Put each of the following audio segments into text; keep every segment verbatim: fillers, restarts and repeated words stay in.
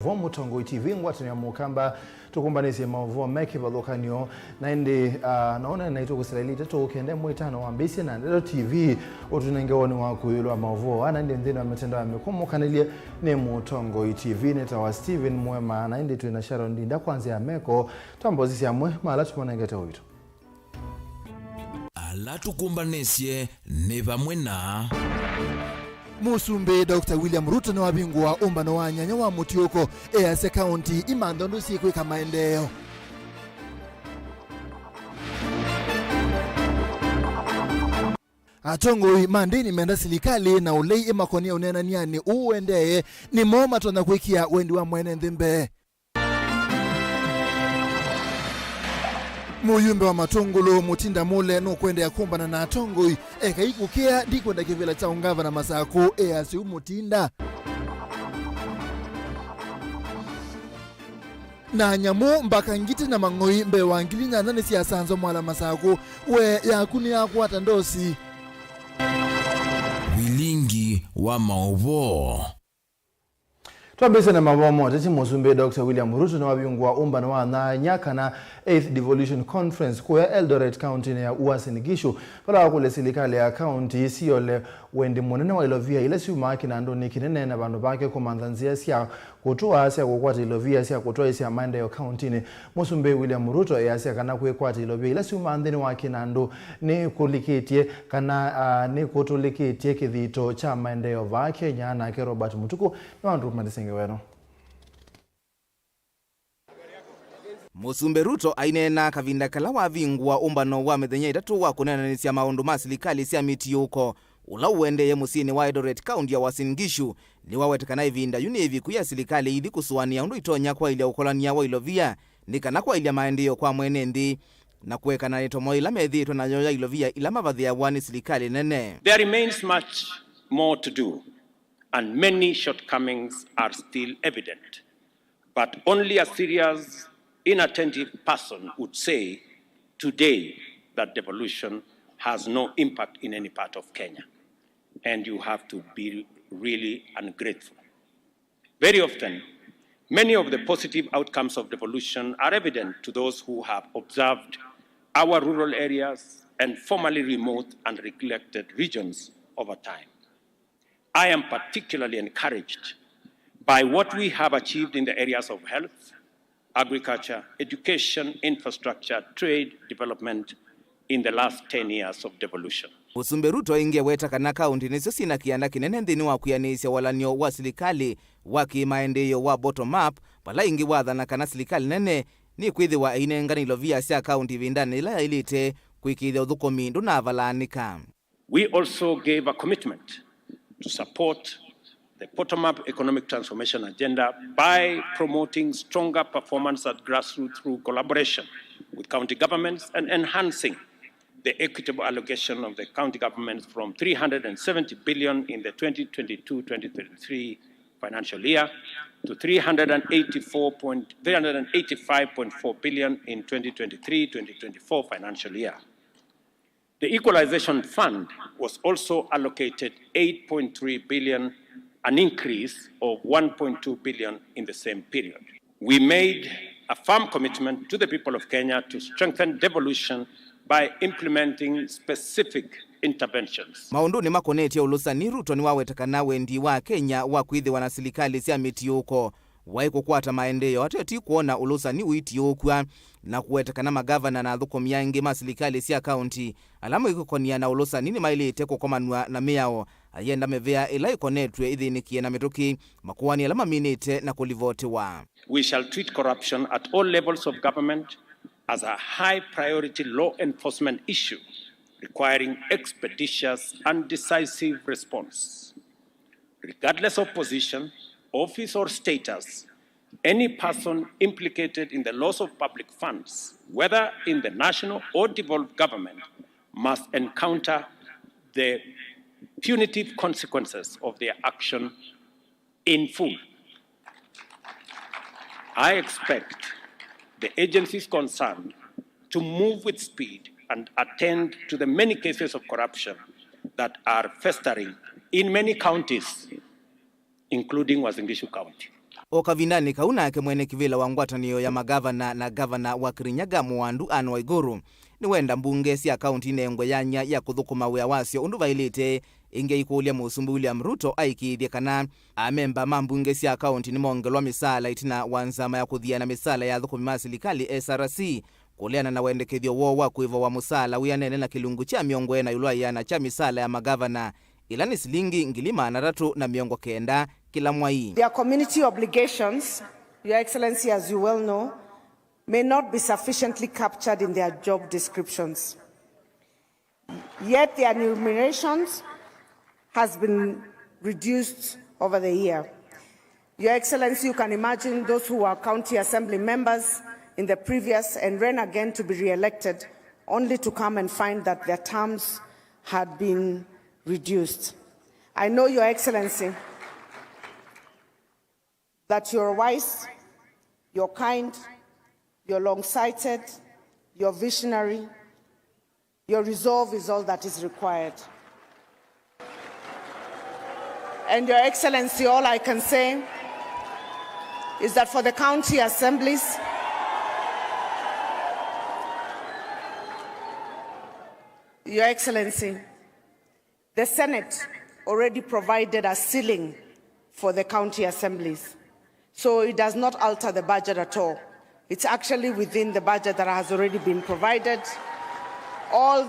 Vo Mũtongoi T V, ngwatanĩo ya Mũkamba, tũkũmbanĩsye maũvoo me kĩvathũkany'o. Na ĩndĩ, ah, no ũneene naitũ kũsila ilĩ itatũ kenda ĩmwe ĩtano wambĩĩsye na Ndeto T V, ũtũnenge woni waku ĩũlũ wa maũvoo aa. Na ĩndĩ nthĩnĩ wa mĩtandao ya mĩkũmũkanĩlye nĩ Mũtongoi T V, nĩtawa Steven Mwema, na ĩndĩ twĩ na Sharon Ndinda kwa nzĩa ya meko. Twambe ũsisya amwe ma ala tũmanengete ũito. Ala tũkũmbanĩsye nĩ vamwe na. Mũsumbĩ Doctor William Ruto nĩwavingũa ũmbano wa nyanya wa mũtiũko, easya kaũnti imanthe ũndũ syĩkwĩka maendeeo. Atongoi ma ndĩni menda silikalĩ na ũlei ĩmakonie ũneenany'anĩ ũũ ũendee, nĩmo matonya kwĩkĩa wendi wa mwene nthĩ mbee. Mũyumbe wa Matũngũlũ Mutinda Mule nũkũendeea kũmbana na atongoi, ekai kũkĩa ndikwenda kĩvĩla kya ũngavana Masakũ, easya ũu Mutinda. Na nyamũ, mbaka, ngitĩ na mang'oi mbee wa ngili nyanya nĩsyasanzwa mwala Masakũ, we yaku nĩyakwata ndosi. Vilingi wa maũvoo. Twambĩĩsye na mavoo ma ũteti. Mũsumbĩ Doctor William Ruto nĩwavingũa ũmbano wa nyanya kana eighth Devolution Conference kũya Eldoret, kaũntĩnĩ ya Uasin Gishu, vala wakũlya silikalĩ ya kaũntĩ ĩsiole wendi mũnene wa ilovia ila syumaa kĩnandũnĩ kĩnene na vandũ vake kũmantha nzĩa sya kũtũa sya kũkwata ilovia sya kũtwaĩĩsya maendeeo kaũntĩnĩ. Mũsumbĩ William Ruto easya kana kwĩkwata ilovia ila syumaa nthĩnĩ wa kĩnandũ nĩkũlikĩtye kana, ah, nĩkũtũlĩkĩtye kĩthito kya maendeeo vaa Kenya. Nake Robert Mũtukũ nĩwatũmanĩsye ngewa ĩno. Mũsumbĩ Ruto aineena kavinda kala wavingũa ũmbano wa mĩthenya ĩtatũ wa kũneenanĩsya maũndũ ma silikalĩ sya mĩtiũko, ũla ũendee mũsyĩnĩ wa Eldoret, kaũntĩ ya Uasin Gishu, nĩwaweta kana ĩvinda yu nĩ ĩviku ya silikalĩ ithi kũsũanĩa ũndũ itonya kwaĩlya ũkolany'a wa ilovia, nĩ kana kwaĩlya maendeeo kwa mwene nthĩ, na kũekana na ĩtomo ĩla methĩĩtwe nayo ya ilovia ila mavathĩawa nĩ silikalĩ nene. There remains much more to do, and many shortcomings are still evident. But only a serious, inattentive person would say today that devolution has no impact in any part of Kenya. And you have to be really ungrateful. Very often, many of the positive outcomes of devolution are evident to those who have observed our rural areas and formerly remote and neglected regions over time. I am particularly encouraged by what we have achieved in the areas of health, agriculture, education, infrastructure, trade, development in the last ten years of devolution. Mũsumbĩ Ruto aingĩ eweta kana kaũntĩ nĩsyo syĩ na kĩanda kĩnene nthĩnĩ wa kwĩanĩĩsya walany'o wa silikalĩ wa kĩmaendeeo wa bottom up, vala ĩngĩ wathana kana silikalĩ nene nĩkwĩthĩwa ĩinengane ilovia sya kaũntĩ ĩvindanĩ yĩla yaĩlĩte kũĩkĩĩthya ũthũkũmi ndũnavalaanĩka. We also gave a commitment to support the bottom-up economic transformation agenda by promoting stronger performance at grassroots through collaboration with county governments and enhancing the equitable allocation of the county governments from three hundred and seventy billion in the twenty twenty-two twenty twenty-three financial year to three hundred and eighty-four point, three hundred and eighty-five point four billion in twenty twenty-three twenty twenty-four financial year. The Equalization Fund was also allocated eight point three billion, an increase of one point two billion in the same period. We made a firm commitment to the people of Kenya to strengthen devolution by implementing specific interventions. Maũndũnĩ makonetye ũlũsani, Ruto nĩwaweta kana wendi wa Kenya wa kwĩthĩwa na silikalĩ sya mĩtiũko waĩ kũkwata maendeeo ateti kwona ũlũsani ũitiũũkw'a, na kũweta kana magavana na athũkũmi angĩ ma silikalĩ sya kaũnti ala mekwĩkonia na ũlũsani nĩmaĩlĩte kũkomanw'a na mĩao, ayenda mĩvĩa ĩla ĩkonetw'e ĩthĩnĩkĩe na mĩtũkĩ, makoani ala maminĩte na kũlivotiwa. We shall treat corruption at all levels of government as a high priority law enforcement issue requiring expeditious and decisive response. Regardless of position, office, or status, any person implicated in the loss of public funds, whether in the national or devolved government, must encounter the punitive consequences of their action in full. I expect the agencies concerned to move with speed and attend to the many cases of corruption that are festering in many counties, including Uasin Gishu County. O kavindanĩ kau nake mwene kĩvĩla wa ngwatanĩo ya magavana na gavana wa Kirinyaga Mũwandu Anne Waiguru nĩwenda mbunge sya kaunti inengwe yanya ya kũthũkũma wĩa wasyo ũndũ vaĩlĩte, ĩngĩ aikũlya Mũsumbĩ William Ruto aĩkĩĩthye kana amemba ma mbunge sya kaunti nĩmongelwa mĩsaala ĩtina wa nzama ya kũthiana mĩsaala ya athũkũmi ma silikalĩ S R C, kũleana na wendekethyo woo wa kwĩvowa mũsaala wĩanene na kĩlungu kya mĩongo ĩna ĩũlũ wa ĩana kya mĩsaala ya magavana, ĩla nĩ silingi ngili maana atatũ na mĩongo kenda kĩla mwai. Their community obligations, Your Excellency, as you well know, may not be sufficiently captured in their job descriptions. Yet their remunerations has been reduced over the year. Your Excellency, you can imagine those who were county assembly members in the previous and ran again to be re-elected, only to come and find that their terms had been reduced. I know, Your Excellency, that you're wise, you're kind, you're long-sighted, you're visionary, your resolve is all that is required. And Your Excellency, all I can say is that for the county assemblies, Your Excellency, the Senate already provided a ceiling for the county assemblies. So it does not alter the budget at all. It's actually within the budget that has already been provided. All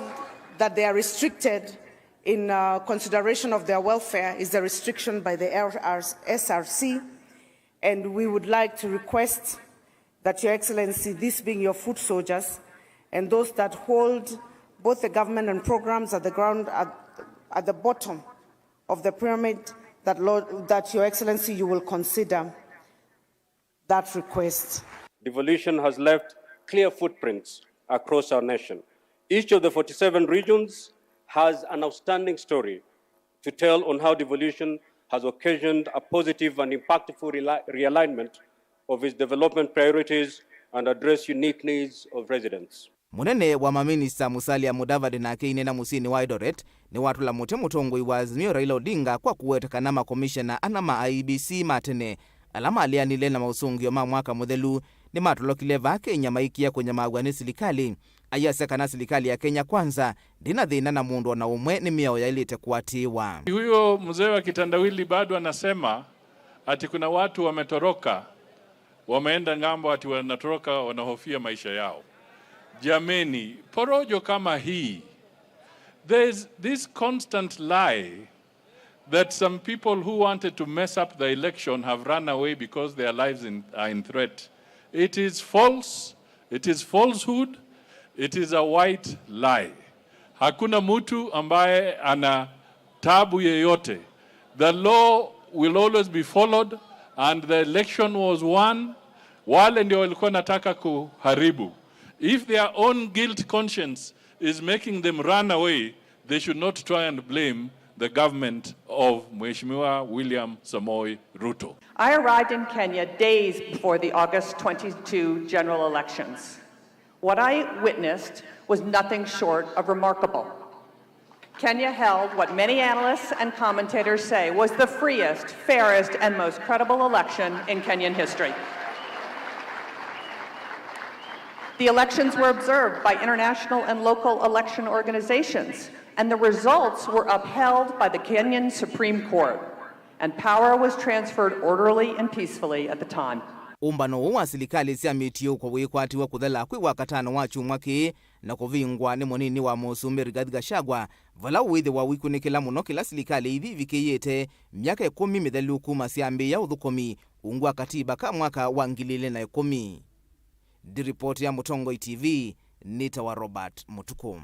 that they are restricted in, uh, consideration of their welfare is the restriction by the L R S R C, and we would like to request that, Your Excellency, these being your foot soldiers and those that hold both the government and programs at the ground, at, at the bottom of the pyramid, that, Lord, that, Your Excellency, you will consider that request. Devolution has left clear footprints across our nation. Each of the forty-seven regions has an outstanding story to tell on how devolution has occasioned a positive and impactful reli-, realignment of its development priorities and address unique needs of residents. Mũnene wa maminista Musalia Mudavadi nake aineena mũsyĩnĩ wa Eldoret nĩwatũla mũtĩ mũtongoi wa Azimio Raila Odinga kwa kũweta kana makomishena ana ma I E B C ma tene ala maleanile na maũsũngĩo ma mwaka mũthelu nĩmatolokile vaa Kenya maikĩa kũnyamaaw'a nĩ silikalĩ. Ayasya kana silikalĩ ya Kenya Kwanza ndĩna thĩna na mũndũ o na ũmwe, nĩ mĩao yaĩlĩte kũatĩĩwa. Huyo mzee wa kitendawili bado anasema ati kuna watu wametoroka, wameenda ng'ambo, ati wanatoroka, wanahofia maisha yao. Jameni, porojo kama hii, there's this constant lie that some people who wanted to mess up the election have run away because their lives in, are in threat. It is false. It is falsehood. It is a white lie. Hakuna mtu ambaye ana tabu yeyote. The law will always be followed and the election was won. Wale ndio walikuwa nataka kuharibu. If their own guilt conscience is making them run away, they should not try and blame the government of Mheshimiwa William Samoei Ruto. I arrived in Kenya days before the August twenty-two general elections. What I witnessed was nothing short of remarkable. Kenya held what many analysts and commentators say was the freest, fairest, and most credible election in Kenyan history. The elections were observed by international and local election organizations, and the results were upheld by the Kenyan Supreme Court, and power was transferred orderly and peacefully at the time. Ũmbano ũũ wa silikalĩ sya mĩtiũko wĩkwatiwe kũthela kwĩ Wakatano wa kyumwa kĩĩ na kũvingwa nĩ mũnini wa mũsumbĩ Rigathi Gachagua, vala ũĩthĩwa ũikunĩkĩla mũno kĩla silikalĩ ithi ivikĩĩte myaka ĩkũmi mĩthelu kuma syambĩĩa ũthũkũmi ungu wa katiba ka mwaka wa ngili ilĩ na ĩkũmi. Ndiripoti ya Mũtongoi T V, nĩtawa Robert Mũtukũ.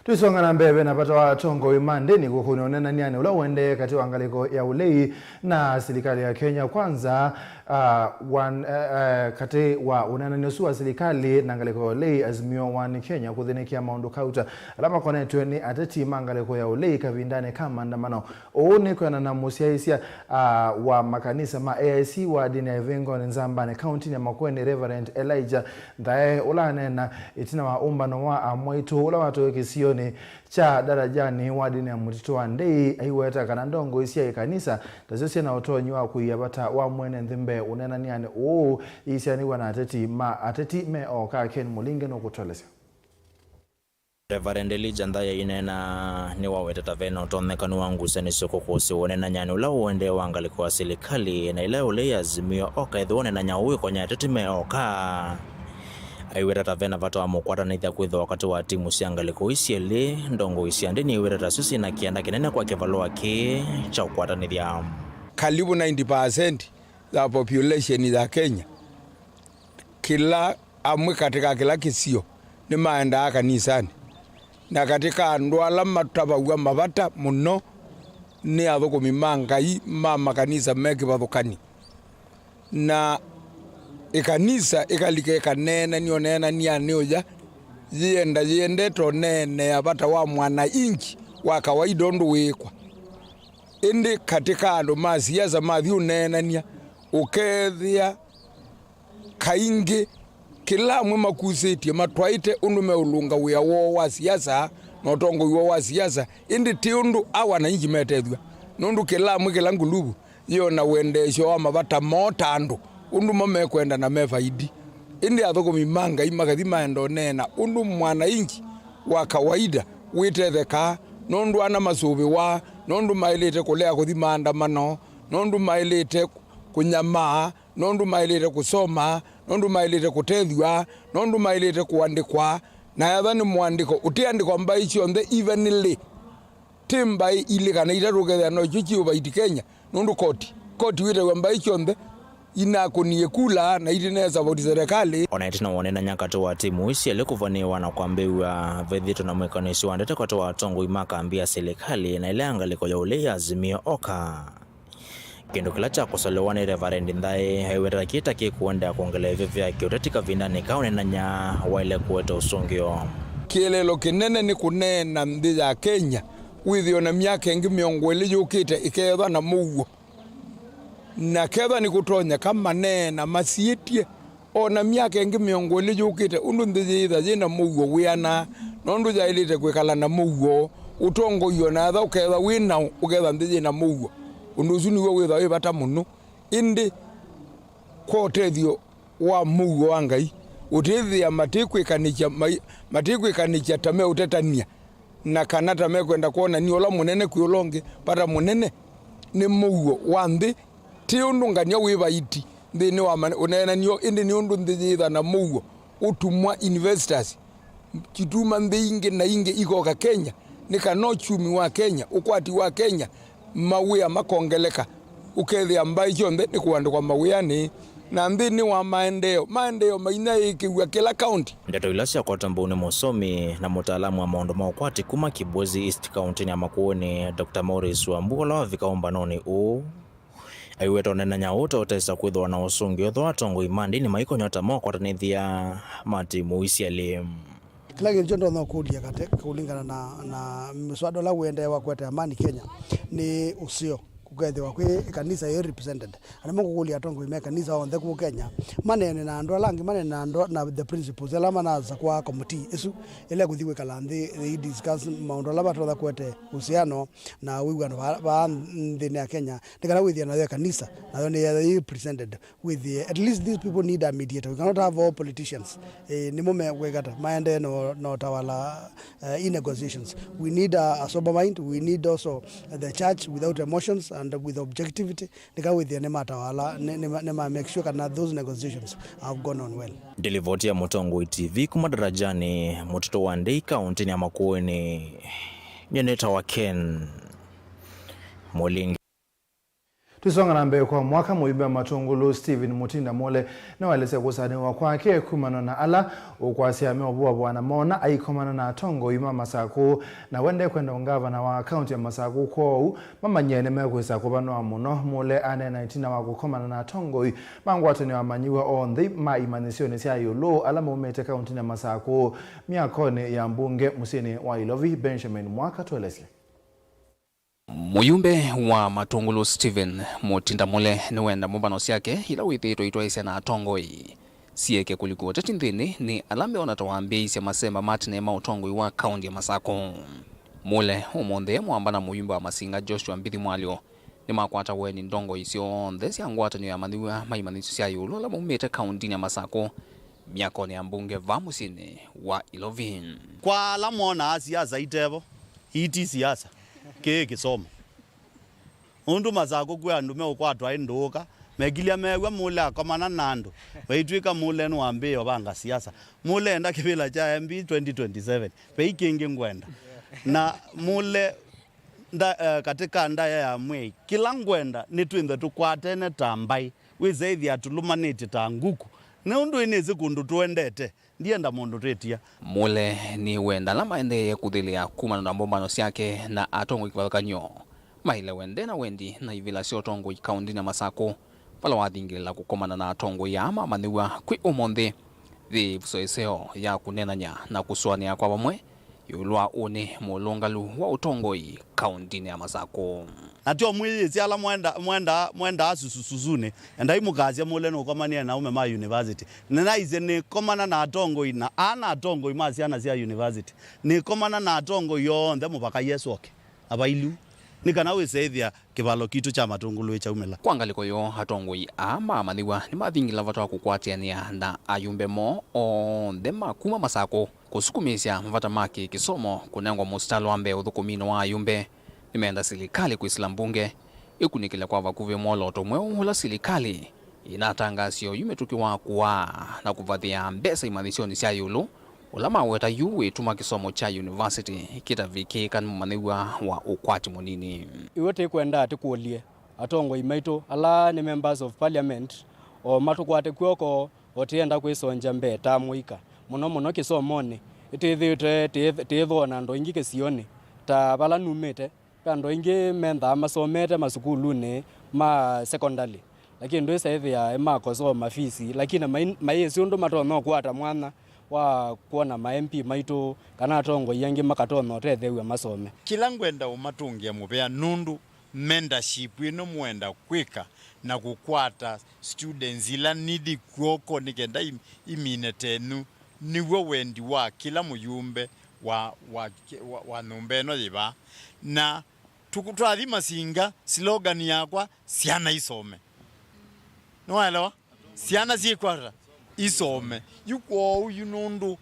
Tũisonga na mbee, ve na vata wa atongoi ma ndĩni kũkũnĩa ũneenany'anĩ ũla ũendee katĩ wa ngalĩko ya ũlei na silikalĩ ya Kenya Kwanza, ah, one, eh, eh, katĩ wa ũneenany'a ũsu wa silikalĩ na ngalĩko ya ũlei Azimio One Kenya kũthĩnĩkĩa maũndũ kauta ala makonetw'e nĩ ateti ma ngalĩko ya ũlei kavindanĩ ka maandamano. Ũu nĩ kwĩanana na mũsyaĩĩsya, ah, wa makanisa ma A I C wa ndĩni ya Ĩvĩngoni Nzambanĩ, kauntinĩ ya Makueni, Reverend Elijah Nthae, ũla aneena ĩtina wa ũmbano wa amwaitũ ũla watwaĩwe kĩsio kĩsionĩ kya Darajani wadini ya Mũtitũ wa Ndei, aiweta kana ndongoi sya ĩkanisa tasyo syĩ na ũtonyi wa kũia vata wa mwene nthĩ mbee ũneenanĩanĩ ũũ iisyanĩw'a na ateti ma ateti me oka. Ken Mũlinge nũkũtũelesya. Reverend Elijah Nthai aineena nĩwaweta ta ve na ũtonyekanu wa ngusanĩsyo kũkũsĩwa ũneenany'anĩ ũla ũendee wa ngalĩko ya silikalĩ na ĩla ũlei Azimio oka ethĩwa ũneenany'a ũũ ĩkonya ateti me oka. Aiweta ta ve na vata wa mũkwatanĩthya kwĩthĩwa katĩ wa timu sya ngalĩko ii syelĩ. Ndongoi sya ndĩni aiweta tasyo syĩ na kĩanda kĩnene kwa kĩvalũa kĩĩ kya ũkwatanĩthya. Karibu ninety percent ya population ya Kenya, kĩla amwe katĩ ka kĩla kĩsio nĩmaendaa kanisanĩ, na katĩ ka andũ ala matavaw'a mavata mũno nĩ athũkũmi ma Ngai ma makanisa me kĩvathũkany'o. Na ĩkanisa ĩkalika ĩkaneenanĩa ũneenanĩanĩ ũya, yĩenda yĩendete ũneenea vata wa mwananchi wa kawaida ũndũ wĩĩkwa. Ĩndĩ katĩ ka andũ ma siasa mathi ũneenany'a, ũkeethĩa kaingĩ kĩla amwe makusĩtye matwaĩte ũndũ meũlũnga wĩa woo wa siasa na ũtongoi woo wa siasa, ĩndĩ ti ũndũ a wananchi metethw'a, nũndũ kĩla amwe kĩla nguluvu yĩona wendeesyo wa mavata moo ta andũ, ũndũ mo mekwenda na me faidi. Ĩndĩ athũkũmi ma Ngai makathi maenda ũneena ũndũ mwananchi wa kawaida wĩtethekaa, nũndũ ana masũvĩwa, nũndũ maĩlĩte kũlea kũthi maandamano, nũndũ maĩlĩte kũnyamaa, nũndũ maĩlĩte kũsoma, nũndũ maĩlĩte kũtethw'a, nũndũ maĩlĩte kũandĩkwa. Na ethwa nĩ mũandĩko ũtĩandĩkwa mbaĩ syonthe evenly, ti mbaĩ ilĩ kana itatũ ũkethĩa no ikyo ciũvaiti Kenya, nũndũ koti, koti wĩtaw'a mbaĩ syonthe inakũnie kula na itinesa voti serikali. Ona ĩtina wa ũneenany'a katĩ wa timu ii syelĩ kũvanĩĩwa na kwambĩĩw'a, vethĩĩtwe na mwĩkanĩsyo wa ndeto katĩ wa atongoi ma kambi ya silikalĩ na ĩla ya ngalĩko ya ũlei ya Azimio oka. Kĩndũ kĩla kya kũsolelwa nĩ Reverend Nthai aiweta kĩĩ ta kĩkũendeea kwongela ĩvĩvĩa kĩũteti kavindanĩ ka ũneenany'a waĩle kũete ũsũngĩo. Kĩeleelo kĩnene nĩ kũneena nthĩ ya Kenya wĩthĩe o na myaka ĩngĩ mĩongo ĩlĩ yũkĩte ĩkeethwa na mũuo. Na kethwa nĩkũtonyeka maneena masiĩtye, o na myaka ĩngĩ mĩongo ĩlĩ yũkĩte, ũndũ nthĩ yĩĩtha yĩ na mũuo wĩana, nũndũ yaĩlĩte kwĩkala na mũuo. Ũtongoi o na ethwa ũkethwa wĩ naũ, ũkethwa nthĩ yĩ na mũuo. Ũndũ ũsu nĩw'o wĩthwa wĩ vata mũno. Ĩndĩ kwa ũtethyo wa mũuo wa Ngai, ũtĩthĩa matĩkwĩkanĩkya mai-, matĩkwĩkanĩkya ta meũtetany'a na kana ta mekwenda kwonany'a ũla mũnene kwĩ ũla ũngĩ. Vata mũnene nĩ mũuo wa nthĩ, ti ũndũ ngania wĩ vaiti nthĩnĩ wa mane-, ũneenany'o, ĩndĩ nĩ ũndũ nthĩ yĩĩtha na mũuo ũtumwa investors, kituma nthĩ ingĩ na ingĩ ikoka Kenya, nĩ kana ũkyumi wa Kenya, ũkwati wa Kenya, mawĩa makongeleka, ũkethĩa mbaĩ syonthe nĩ kũandĩkwa mawĩanĩ. Na nthĩnĩ wa maendeeo, maendeeo mainyaĩĩkĩw'a kĩla kaunti. Ndeto ila syakwatwa mbau nĩ mũsomi na mũtaalamu wa maũndũ ma ũkwati kuma Kibwezi East kauntinĩ ya Makueni, Doctor Maurice Wambua, ũla wavika ũmbanonĩ ũũ. Aiweta ũneenany'a ũũ ta ũtesa kwĩthĩwa na ũsũngĩo ethĩwa atongoi ma ndĩni maikonywa ta mokwatanĩthya ma timu ii syelĩ. Kĩla kĩndũ kyo ndonya kũlya kate kũlingana na, na mswada ũla ũendee wa kũete amani Kenya nĩ ũseo kũkethĩwa kwĩ ĩkanisa ĩ represented. Andũ makũkũlya atongoi me kanisa onthe kũũ Kenya maneene na andũ ala angĩ, maneene na andũ na the principals ala manasakwa committee ĩsu ĩla ĩkũthi kwĩkala nthĩ ĩ discuss maũndũ ala matonya kũete uhusiano na wĩw'ano vaa, vaa nthĩnĩ ya Kenya, nĩ kana wĩthĩe nayo ĩkanisa nayo nĩ yĩ represented. Wĩthĩe, at least these people need a mediator. We cannot have all politicians, eh, nĩmo mekwĩkata maendee no, no tawala, eh, in negotiations. We need a, a sober mind. We need also the church without emotions and with objectivity. Nĩka wĩthĩe nĩmatawala, nĩ, nĩ, nĩma make sure kana those negotiations have gone on well. Ndilivoti ya Mũtongoi T V kuma Darajani, Mũtitũ wa Ndei, kauntinĩ ya Makueni. Nyie nĩtawa Ken Mũlingi. Tũisonga na mbee, kwa mwaka mũyumbe wa Matũngũlũ Stephen Mũtinda Mũle nĩwaelesya kũsanĩwa kwake kumana na ala ũkwasya meũvũavũa na mona aikomana na atongoi ma Masakũ, na wende kwenda ũngavana wa kaunti ya Masakũ. Kwoou mamanyie nĩmekwĩsa kũvanoa mũno. Mũle aneena ĩtina wa kũkomana na atongoi ma ngwatanĩo ya amanyĩw'a onthe ma imanyĩsyonĩ sya ĩũlũ ala maumĩte kauntinĩ ya Masakũ myakonĩ ya mbunge mũsyĩnĩ wa Ilovi. Benjamin Mwaka tũelesye. Mũyumbe wa Matũngũlũ Stephen Mũtinda Mũle nĩwenda mbũmbano syake ila wĩthĩĩtwe itwaĩsya na atongoi Sieke kũlikũ ũteti nthĩnĩ nĩ ala meona ta wambĩĩisye masemba ma tene ma ũtongoi wa kaũnti ya Masakũ. Mule ũmũnthĩ e mwamba na mũyumbe wa Masinga Joshua Mbithi Mwalyo nĩmakwata ũeni ndongoi syonthe sya ngwatanĩo ya amanyĩw'a ma imanyĩsyo sya ĩũlũ ala maumĩte kaũntinĩ ya Masakũ myakonĩ ya mbunge vaa mũsyĩnĩ wa Ilovi. Kwa ala monaa siasa itevo, ii ti siasa, kĩĩ kĩsomo. Nũndũ Masakũ kwĩ andũ meũkwatwa ĩ ndũũka, mekilya meew'a Mule akomana na andũ, vaitw'ĩka Mule nĩwambĩĩe ũvanga siasa. Mule enda kĩvĩla kya M P twenty twenty-seven, vei kĩngĩ ngwenda. Na Mule nda, eh, katĩ ka ndaĩa ya mwĩai, kĩla ngwenda nĩ twĩnthe tũkwatene ta mbaĩ, wĩse ĩthĩa tũlũmanĩtye ta ngukũ. Nũndũ ĩnĩsĩ kũndũ tũendete, ndienda mũndũ twĩtia. Mule nĩwenda ala maendeee kũthĩlĩa kumana na mbũmbano syake na atongoi kĩvathũkany'o maĩle wende na wendi na ivĩla sya ũtongoi kaũntinĩ ya Masakũ, vala wathingĩlĩla kũkomana na atongoi aa mamanyĩw'a kwĩ ũmũnthĩ. Yĩ ĩvuso ĩseo ya kũneenany'a na kũsũanĩa kwa vamwe ĩũlũ wa ũnĩ mũlũngalu wa ũtongoi kaũntinĩ ya Masakũ. Na tyo mwĩyĩsya ala mwenda, mwenda, mwendaa susu, susunĩ. Endai mũkasya Mule nũkomanie na aume ma university. Nĩnaisye nĩkomana na atongoi na ana atongoi ma syana sya university. Nĩkomana na atongoi onthe mũvaka Yesũ oke. Na vailu. Nĩ kana wĩse ĩthĩa kĩvalo kitũ kya Matũngũlũ ĩkyaumĩla. Kwa ngalĩko yoo, atongoi aa maamanyĩw'a nĩmathingĩla vata wa kũkwatĩanĩa na ayumbe moo onthe ma kuma Masakũ, kũsukumĩĩsya mavata ma kĩ-kĩsomo kũnengwa mũsitali wa mbee ũthũkũminĩ wa ayumbe. Nĩmeenda silikalĩ kwĩsĩla mbunge ĩkunĩkĩle kwa vakuvĩ mwolooto mweũ ũla silikalĩ ĩnatangaasya oyu mĩtũkĩ wa kũaa na kũvathĩa mbesa imanyĩsyonĩ sya ĩũlũ, ũla maweta yu wĩtuma kĩsomo kya yunivasĩtĩ kĩtavikĩĩka nĩ mũmanyĩw'a wa ũkwati mũnini. Ĩw'o tĩkwenda tĩkũlye atongoi maitũ ala nĩ members of parliament o matũkwate kw'oko o tĩenda kwĩsongya mbee ta mũika, mũno mũno kĩsomonĩ. Ĩtĩthĩĩtwe tĩĩ-, tĩĩthooa na andũ aingĩ kĩsionĩ ta vala numĩte. Ve andũ aingĩ menthaa masomete masukulunĩ ma secondary, lakini ndwĩsa ĩthĩa makosoa mafisi, lakini mai-, mayĩsĩ ũndũ matonya ũkwata mwanya wa kwona ma M P maitũ kana atongoi angĩ makatonya ũtetheew'a masome. Kĩla ngwenda ũmatũngĩa mũvea nũndũ mentorship ĩno mũenda kwĩka na kũkwata students ila needy kw'oko nĩ kenda im-, imine tenũ, nĩw'o wendi wa kĩla mũyũmbe wa, wa, wa, wa nyũmba ĩno yĩ vaa. Na tũkũ-, twathi Masinga, slogan yakwa, syana isome. Nĩwaelewa? Syana syĩkwata isome. Yu kwoou yu nũndũ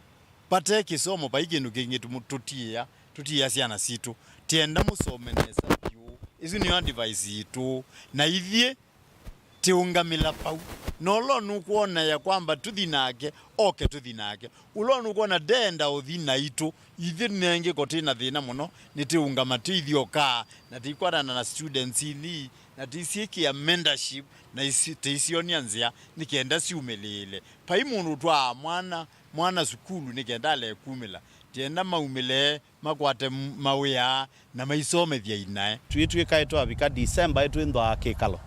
vate kĩsomo, vai kĩndũ kĩngĩ tũmũ-, tũtiĩa, tũtiĩa syana sitũ. Tienda mũsome nesa vyũ. Ĩsu nĩyo advice yitũ. Na ithyĩ tĩũngamĩla vau. Na ũla ũnũkwona ya kwamba tũthi nake, oke tũthi nake. Ũla ũnũkwona ndeenda ũthi naitũ, ithyĩ nengĩ ko twĩ na thĩna mũno, nĩtĩũngama twĩthyokaa, na tĩikwatana na students ili, na tĩisyĩkĩa mentorship, na isi-, tĩisyonia nzĩa, nĩ kenda syumĩlĩĩle. Vai mũndũ ũtwaa mwana, mwana sukulu nĩ kenda alee kumĩla. Tienda maumĩle makwate m-, mawĩa na maisomethya inae. Twĩ twĩkae twavika December, ĩtwĩnthwaa kĩkalo,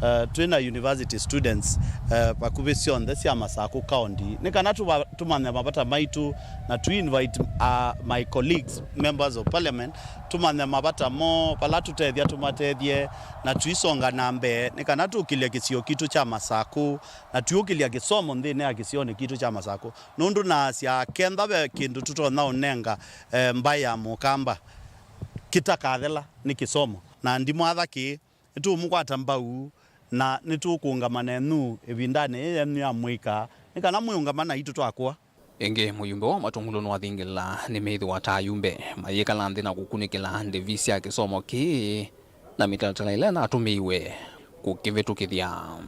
eh, twĩ na university students, eh, vakuvĩ syonthe sya Masakũ County, nĩ kana tũva-, tũmanye mavata maitũ, na tũ invite, uh, my colleagues, members of parliament, tũmanye mavata moo, vala tũtethya tũmatethye, na tũisonga na mbee, nĩ kana tũkĩlye kĩsio kitũ kya Masakũ, na tũkĩlya kĩsomo nthĩnĩ ya kĩsionĩ kitũ kya Masakũ. Nũndũ naasya, kenda ve kĩndũ tũtonya ũnenga, eh, mbaĩ ya Mũkamba, kĩtakathela nĩ kĩsomo. Na ndimwatha kĩĩ, nĩtũũmũkwata mbau, na nĩtũkũũngama nenyu ĩvindanĩ yĩĩ yenyu ya mũika, nĩ kana mwĩũngama naitũ twakũa. Ĩngĩ, mũyumbe wa Matũngũlũ nĩwathingĩlĩla nĩmethĩwa ta ayumbe mayĩkala nthĩ na kũkunĩkĩla ndĩvi sya kĩsomo kĩĩ na mĩtalatala ĩla ĩnatũmĩiwe kũkĩvĩtũkĩthya.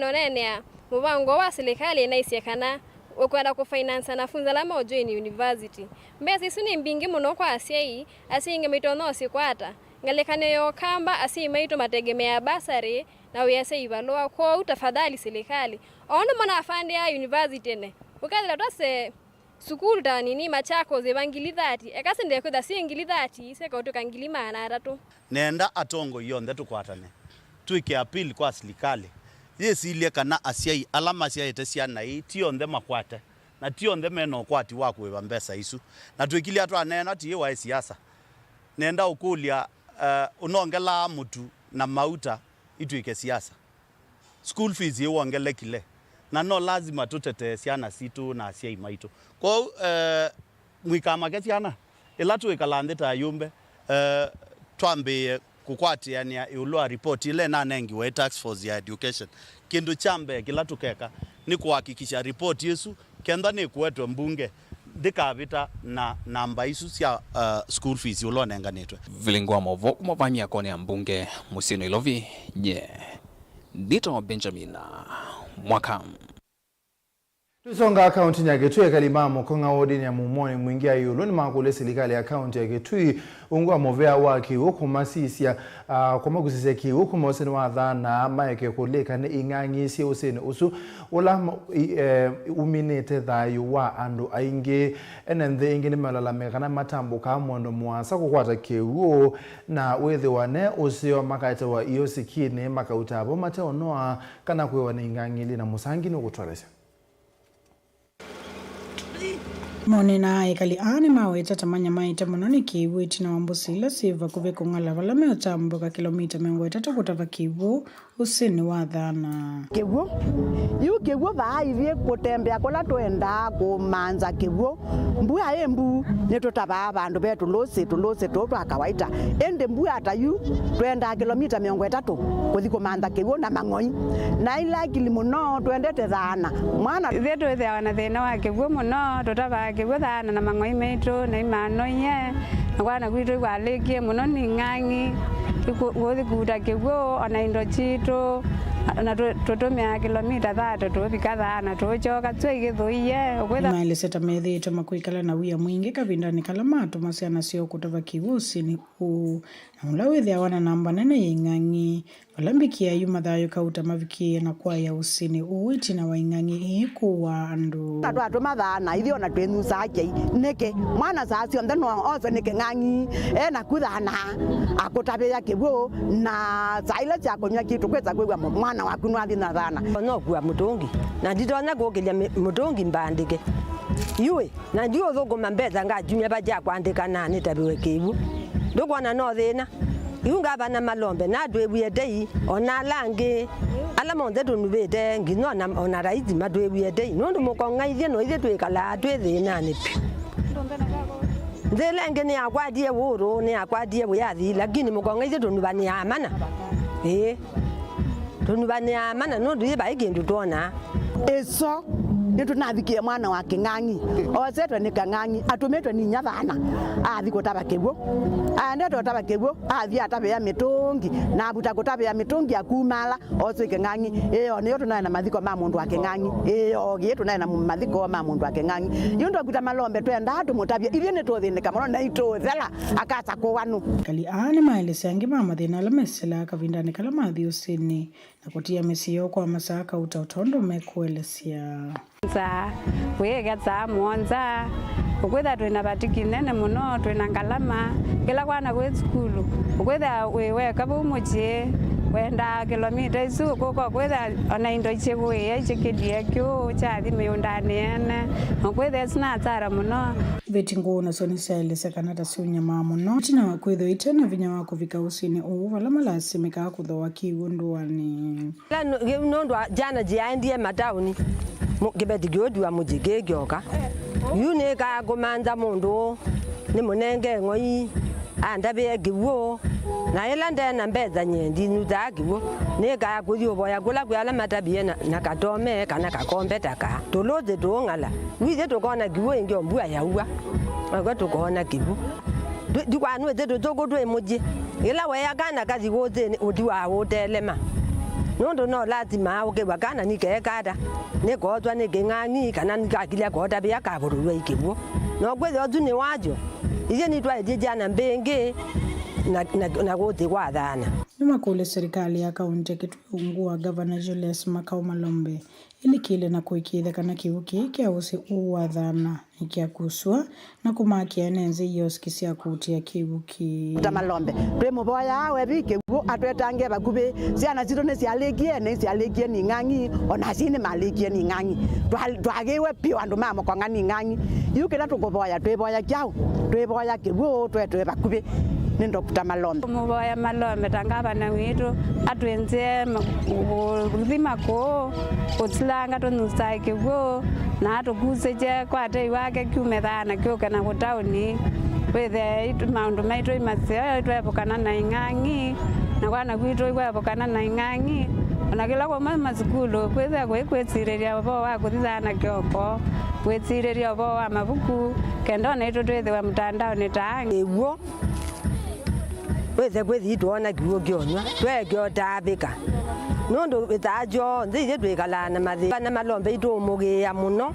Noneenea mũvango wa silikalĩ ĩnaisye kana ũkwenda kũfinance anafunzi ala maũjoin university. Mbesa isu nĩ mbingĩ mũno kwa asyai, asyai aingĩ maitonya ũsikwata. Ngelekany'o ya Ũkamba, asyai maitũ mategemeaa bursary na wĩasya ivalũa, kwoou tafadhali silikalĩ, o ũndũ manafandĩaa university ene, ũkethĩla twase sukulu ta nini Machakos ĩva ngili thati, eka syendeee kwĩthwa syĩ ngili thati, syeka ũtw'ĩka ngili maana atatũ. Nenda atongoi onthe tũkwatane, twĩke appeal kwa silikalĩ yĩsilye kana asyai ala masyaĩte syana ii ti onthe makwate, na ti onthe me na ũkwati wa kũĩva mbesa isu. Na twĩkilya twaneena tiĩ waĩ siasa. Nenda ũkũlya, eh, ũnongelaa mũtu na mauta itw'ĩke siasa? School fees ĩwongelekile. Na no lazima tũtetee syana sitũ na asyai maitũ. Kwoou, eh, mũikamake syana. Ĩla twĩkala nthĩ ta ayũmbe, eh, twambĩĩe kũkwatĩanĩa ĩũlũ wa ripoti ĩla ĩnanengiwe ĩ task force ya education. Kĩndũ kya mbee kĩla tũkeka nĩ kũhakikisha ripoti ĩsu, kenda nĩkũetwe mbunge, ndĩkavĩta na namba isu sya, uh, school fees ũla ũnenganĩtwe. Vilingwa Movo kuma vani ya kone ya mbunge mũsyĩ Nairobi, nye ndito Benjamin Mwaka. Tũisonga kaũntĩnĩ ya Kitui, ekali ma Mũkong'a wodinĩ ya Mumoni Mwingĩ ya ĩũlũ nĩmakũlya silikalĩ ya kaũntĩ ya Kitui ungu wa mũvea wa kĩw'ũ kũmasisya, ah, kũmakusĩsya kĩw'ũ kuma ũsĩnĩ wa Thana maeke kũlĩka nĩ ing'ang'i syĩ ũsĩnĩ ũsu ũla ma-, i-, eh, uminĩte thayũ wa andũ aingĩ. Ene nthĩ ĩngĩ nĩmalalamĩka kana matambũkaa mwendo mũasa kũkwata kĩw'ũ na wĩthĩwa ne ũseo makaetewa iosikinĩ makauta vo mateũnoa kana kwĩwa nĩ ing'ang'i. Lina Mũsangi nũkũtũelesya. Monena ekali aa nĩmaweta ta manyamaĩte mũno nĩ kĩw'ũ ĩtina wa mbũsĩ ila syĩ vakuvĩ kũng'ala vala meũtambũka kĩlomita mĩongo ĩtatũ kũtava kĩw'ũ ũsĩnĩ wa Thana. Kĩw'ũ. Yu kĩw'ũ vaa ithyĩ kũtembea kũla twendaa kũmanza kĩw'ũ. Mbua ĩ mbu, nĩtũtavaa vandũ ve tũlũsĩ, tũlũsĩ tũũ twa kawaita. Ĩndĩ mbua ta yu, twendaa kĩlomita mĩongo ĩtatũ kũthi kũmantha kĩw'ũ na mang'oi. Na ila akili mũno, twendete Thana. Mwana. Ithyĩ twĩthĩawa na thĩna wa kĩw'ũ mũno, tũtavaa kĩw'ũ Thana na mang'oi maitũ, na imanoie, na kwana kwitũ ikwalĩkie mũno nĩ ing'ang'i, iku-, kũthi kuuta kĩw'ũ, o na indo sitũ, na tũ-, tũtũmĩaa kĩlomita thate tũũvika Thana, tũũkyoka twĩ kĩthũie, ũkwĩtha. Maelesya ta methĩĩtwe makwĩkala na wia mwingĩ kavindanĩ kala matũma syana syoo kũtava kĩw'ũ ũsĩnĩ ũũ, na ũla wĩthĩawa na namba nene ya ing'ang'i. Vala mbikĩa yu mathayũ kauta mavikĩĩe na kwaĩa ũsĩnĩ ũũ ĩtina wa ing'ang'i ii kũaa andũ. Na twatũma Thana, ithyĩ ona twĩnyusaa kyai. Nĩkĩ? Mwana saa syonthe no oswe nĩ kĩng'ang'i, e naku Thana, akũtavĩa kĩw'ũ, na saa ila sya kũnyw'a kĩtu kwĩsa kwĩw'a mũ-, mwana waku nwathi na Thana. Nokua mũtũngi, na nditonya kũkĩlya mĩ-, mũtũngi mbandĩke. Yu ĩ, na ndiũthũkũma mbesa ngakyumya va kya kwandĩka na nĩtavĩwe kĩw'ũ. Ndũkwona no thĩna? Yu ngavana Malombe natwĩwie tei, o na ala angĩ, ala monthe tũnuvĩte, nginya o na, o na raisi matwĩwie tei, nũndũ Mũkong'a ithyĩ no ithyĩ twĩkalaa twĩ thĩnanĩ vyũ. Nthĩ ĩla ĩngĩ nĩyakwatie ũũrũ, nĩyakwatie wĩyathi, lakini Mũkong'a ithyĩ tũnuvanĩaa mana. Ĩĩ. Tũnuvanĩaa mana nũndũ yĩ vai kĩndũ twonaa. Ĩso nĩtũnavikĩe mwana wa kĩng'ang'i, osetwe nĩ kang'ang'i, atũmĩtwe nĩ inya Thana, athi kũtava kĩw'ũ. Aendete ũtava kĩw'ũ, athi atavĩa mĩtũngi, na avuta kũtavĩa mĩtũngi, akumala, oswe kĩng'ang'i. Ĩyo nĩyo tũnaĩ na mathiko ma mũndũ wa kĩng'ang'i. Ĩyo, ĩĩ, tũnaĩ na mathiko ma mũndũ wa kĩng'ang'i. Yu ndwakuta Malombe twendaa tũmũtavye, ithyĩ nĩtũthĩnĩka mũno na itũũthela, akasa kũwa nũ? Ekali aa nĩmaelesya angĩ ma mathĩna ala mesĩlaa kavindanĩ kala mathi ũsĩnĩ na kũtia mĩsyĩ yoo kwa masaa kauta o tondũ mekũelesya. Nza, wĩĩkya saa mũonza, ũkwĩtha twĩ na vati kĩnene mũno, twĩ na ngalama, kĩla kwana kwĩ sukulu, ũkwĩtha wĩ weka vau mũsyĩ, wendaa kĩlomita isu, ũkũka ũkwĩtha ona indo isyĩkũĩa isyĩkĩlie kĩw'ũ kyathi mĩũndanĩ ene, na ũkwĩtha ĩsu na asara mũno. Iveti ngũũ nasyo nĩsyaelesya kana ta syũnyamaa mũno ĩtina wa kwĩthwa ite na vinya wa kũvika ũsĩnĩ ũũ vala malasimĩkaa kũthooa kĩw'ũ ndũanĩ. Ĩla nũ-, kĩu nũndũ wa syana syaendie mataũni, mũ-, kĩveti kĩũtiwa mũsyĩ kĩkyoka. Yu nĩkaa kũmantha mũndũ ũũ, nĩmũnenge ng'oi, andavĩe kĩw'ũ, na ĩla nde na mbesa nyie ndinyutaa kĩw'ũ, nĩkaa kũthi ũvoya kũla kwĩ ala matavie na, na katome kana kakombe ta kaa. Tũlũsĩ tũũng'ala, withyĩ tũkona kĩw'ũ ĩngĩ o mbua yaua, nakw'o tũkoona kĩw'ũ. Ndikwanwĩsĩ tũthũkũ twĩ mũsyĩ. Ĩla weea kana kathi kũsĩnĩ, ũti wa ũtelema. Nũndũ no lasima ũkĩw'a kana nĩkeeka ata, nĩkooswa nĩ kĩng'ang'i, kana nĩkakilya kootavĩa kavũrũlw'a ikĩw'ũ. Na ũkwĩthĩa ũsu nĩ wasyo, ithyĩ nĩtwaĩtye syana mbingĩ na, na, na kũsĩ kwa Thana. Nĩmakũlya silikalĩ ya kaũntĩ ya Kitui ungu wa Ngavana Julius Makau Malombe ĩlikĩle na kũĩkĩĩthya kana kĩw'ũ kĩĩ kya ũsĩ ũũ wa Thana nĩkyakusw'a na kũmakĩa ene nzĩ ioski sya kũutĩa kĩw'ũ kĩĩ. Ta Malombe, twĩmũvoyaa we vi kĩw'ũ atwetange vakuvĩ. Syana sitũ nĩsyalĩkie, nĩsyalĩkie nĩ ing'ang'i, o na asyai nĩmalĩkie nĩ ing'ang'i. Twa-, twagĩwe vyũ andũ ma Mũkong'a nĩ ing'ang'i. Yu kĩla tũkũvoya, twĩvoya kyaũ? Twĩvoya kĩw'ũ twetwe vakuvĩ. nĩ Doctor Malombe. Mũvoya Malombe ta ngavana witũ atwĩnzĩe ma-, kũ-, kũthima kũũ, kũsilanga tũnyusaa kĩw'ũ, na atũkusĩkye kwa tei wake kyume thaa na kyũke na kũtaũni. Wĩthĩe itũ, maũndũ maitũ imaseo twevũkana na ing'ang'i, na kwana kwitũ ikwevũkana na ing'ang'i, ona kĩla kũma masukulu kwĩthĩa kũi kwĩsilĩlya ũvoo wa kũthi thaa na kĩoko, kwĩsilĩlya ũvoo wa mavuku, kenda ona itũ twĩthĩwe mũtandaonĩ ta angĩ. Ĩw'o wĩse kwĩthi twoona kĩw'ũ kyonywa, tweekĩa ũtaavĩka. Nũndũ ĩsaa kyonthe ithyĩ twĩkalaa na mathĩna na Malombe itũũmũgĩĩa mũno.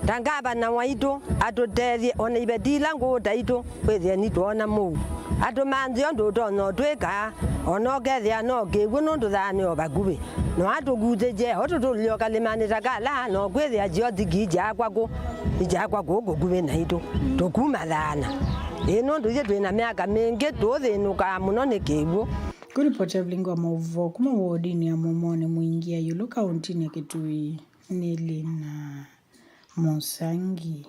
Ta ngavana waitũ atũtethye, ona iveti ila ngũũ taitũ, wĩthĩe nĩtwoona mũu. Atũmanthĩe ũndũ ũtonya ũtwĩka, ona ũkethĩa no kĩw'ũ nũndũ thaa nĩ o vakuvĩ. No atũkusĩkye, o tũtũlye o kalĩmanĩ ta kala, no kwĩthĩa kyo thiki ikyakwa kũ, ikyakwa kũũ kũkuvĩ naitũ. Tũkuma thaana. Ĩĩ, nũndũ ithyĩ twĩ na myaka mingĩ, tũũthĩnũkaa mũno nĩ kĩw'ũ. Kũripoti ya vilingi wa maũvoo kuma wodini ya Mũmonĩ Mũingĩa ĩũlũ kauntinĩ ya Kitui, nĩ Lina Mũsangi.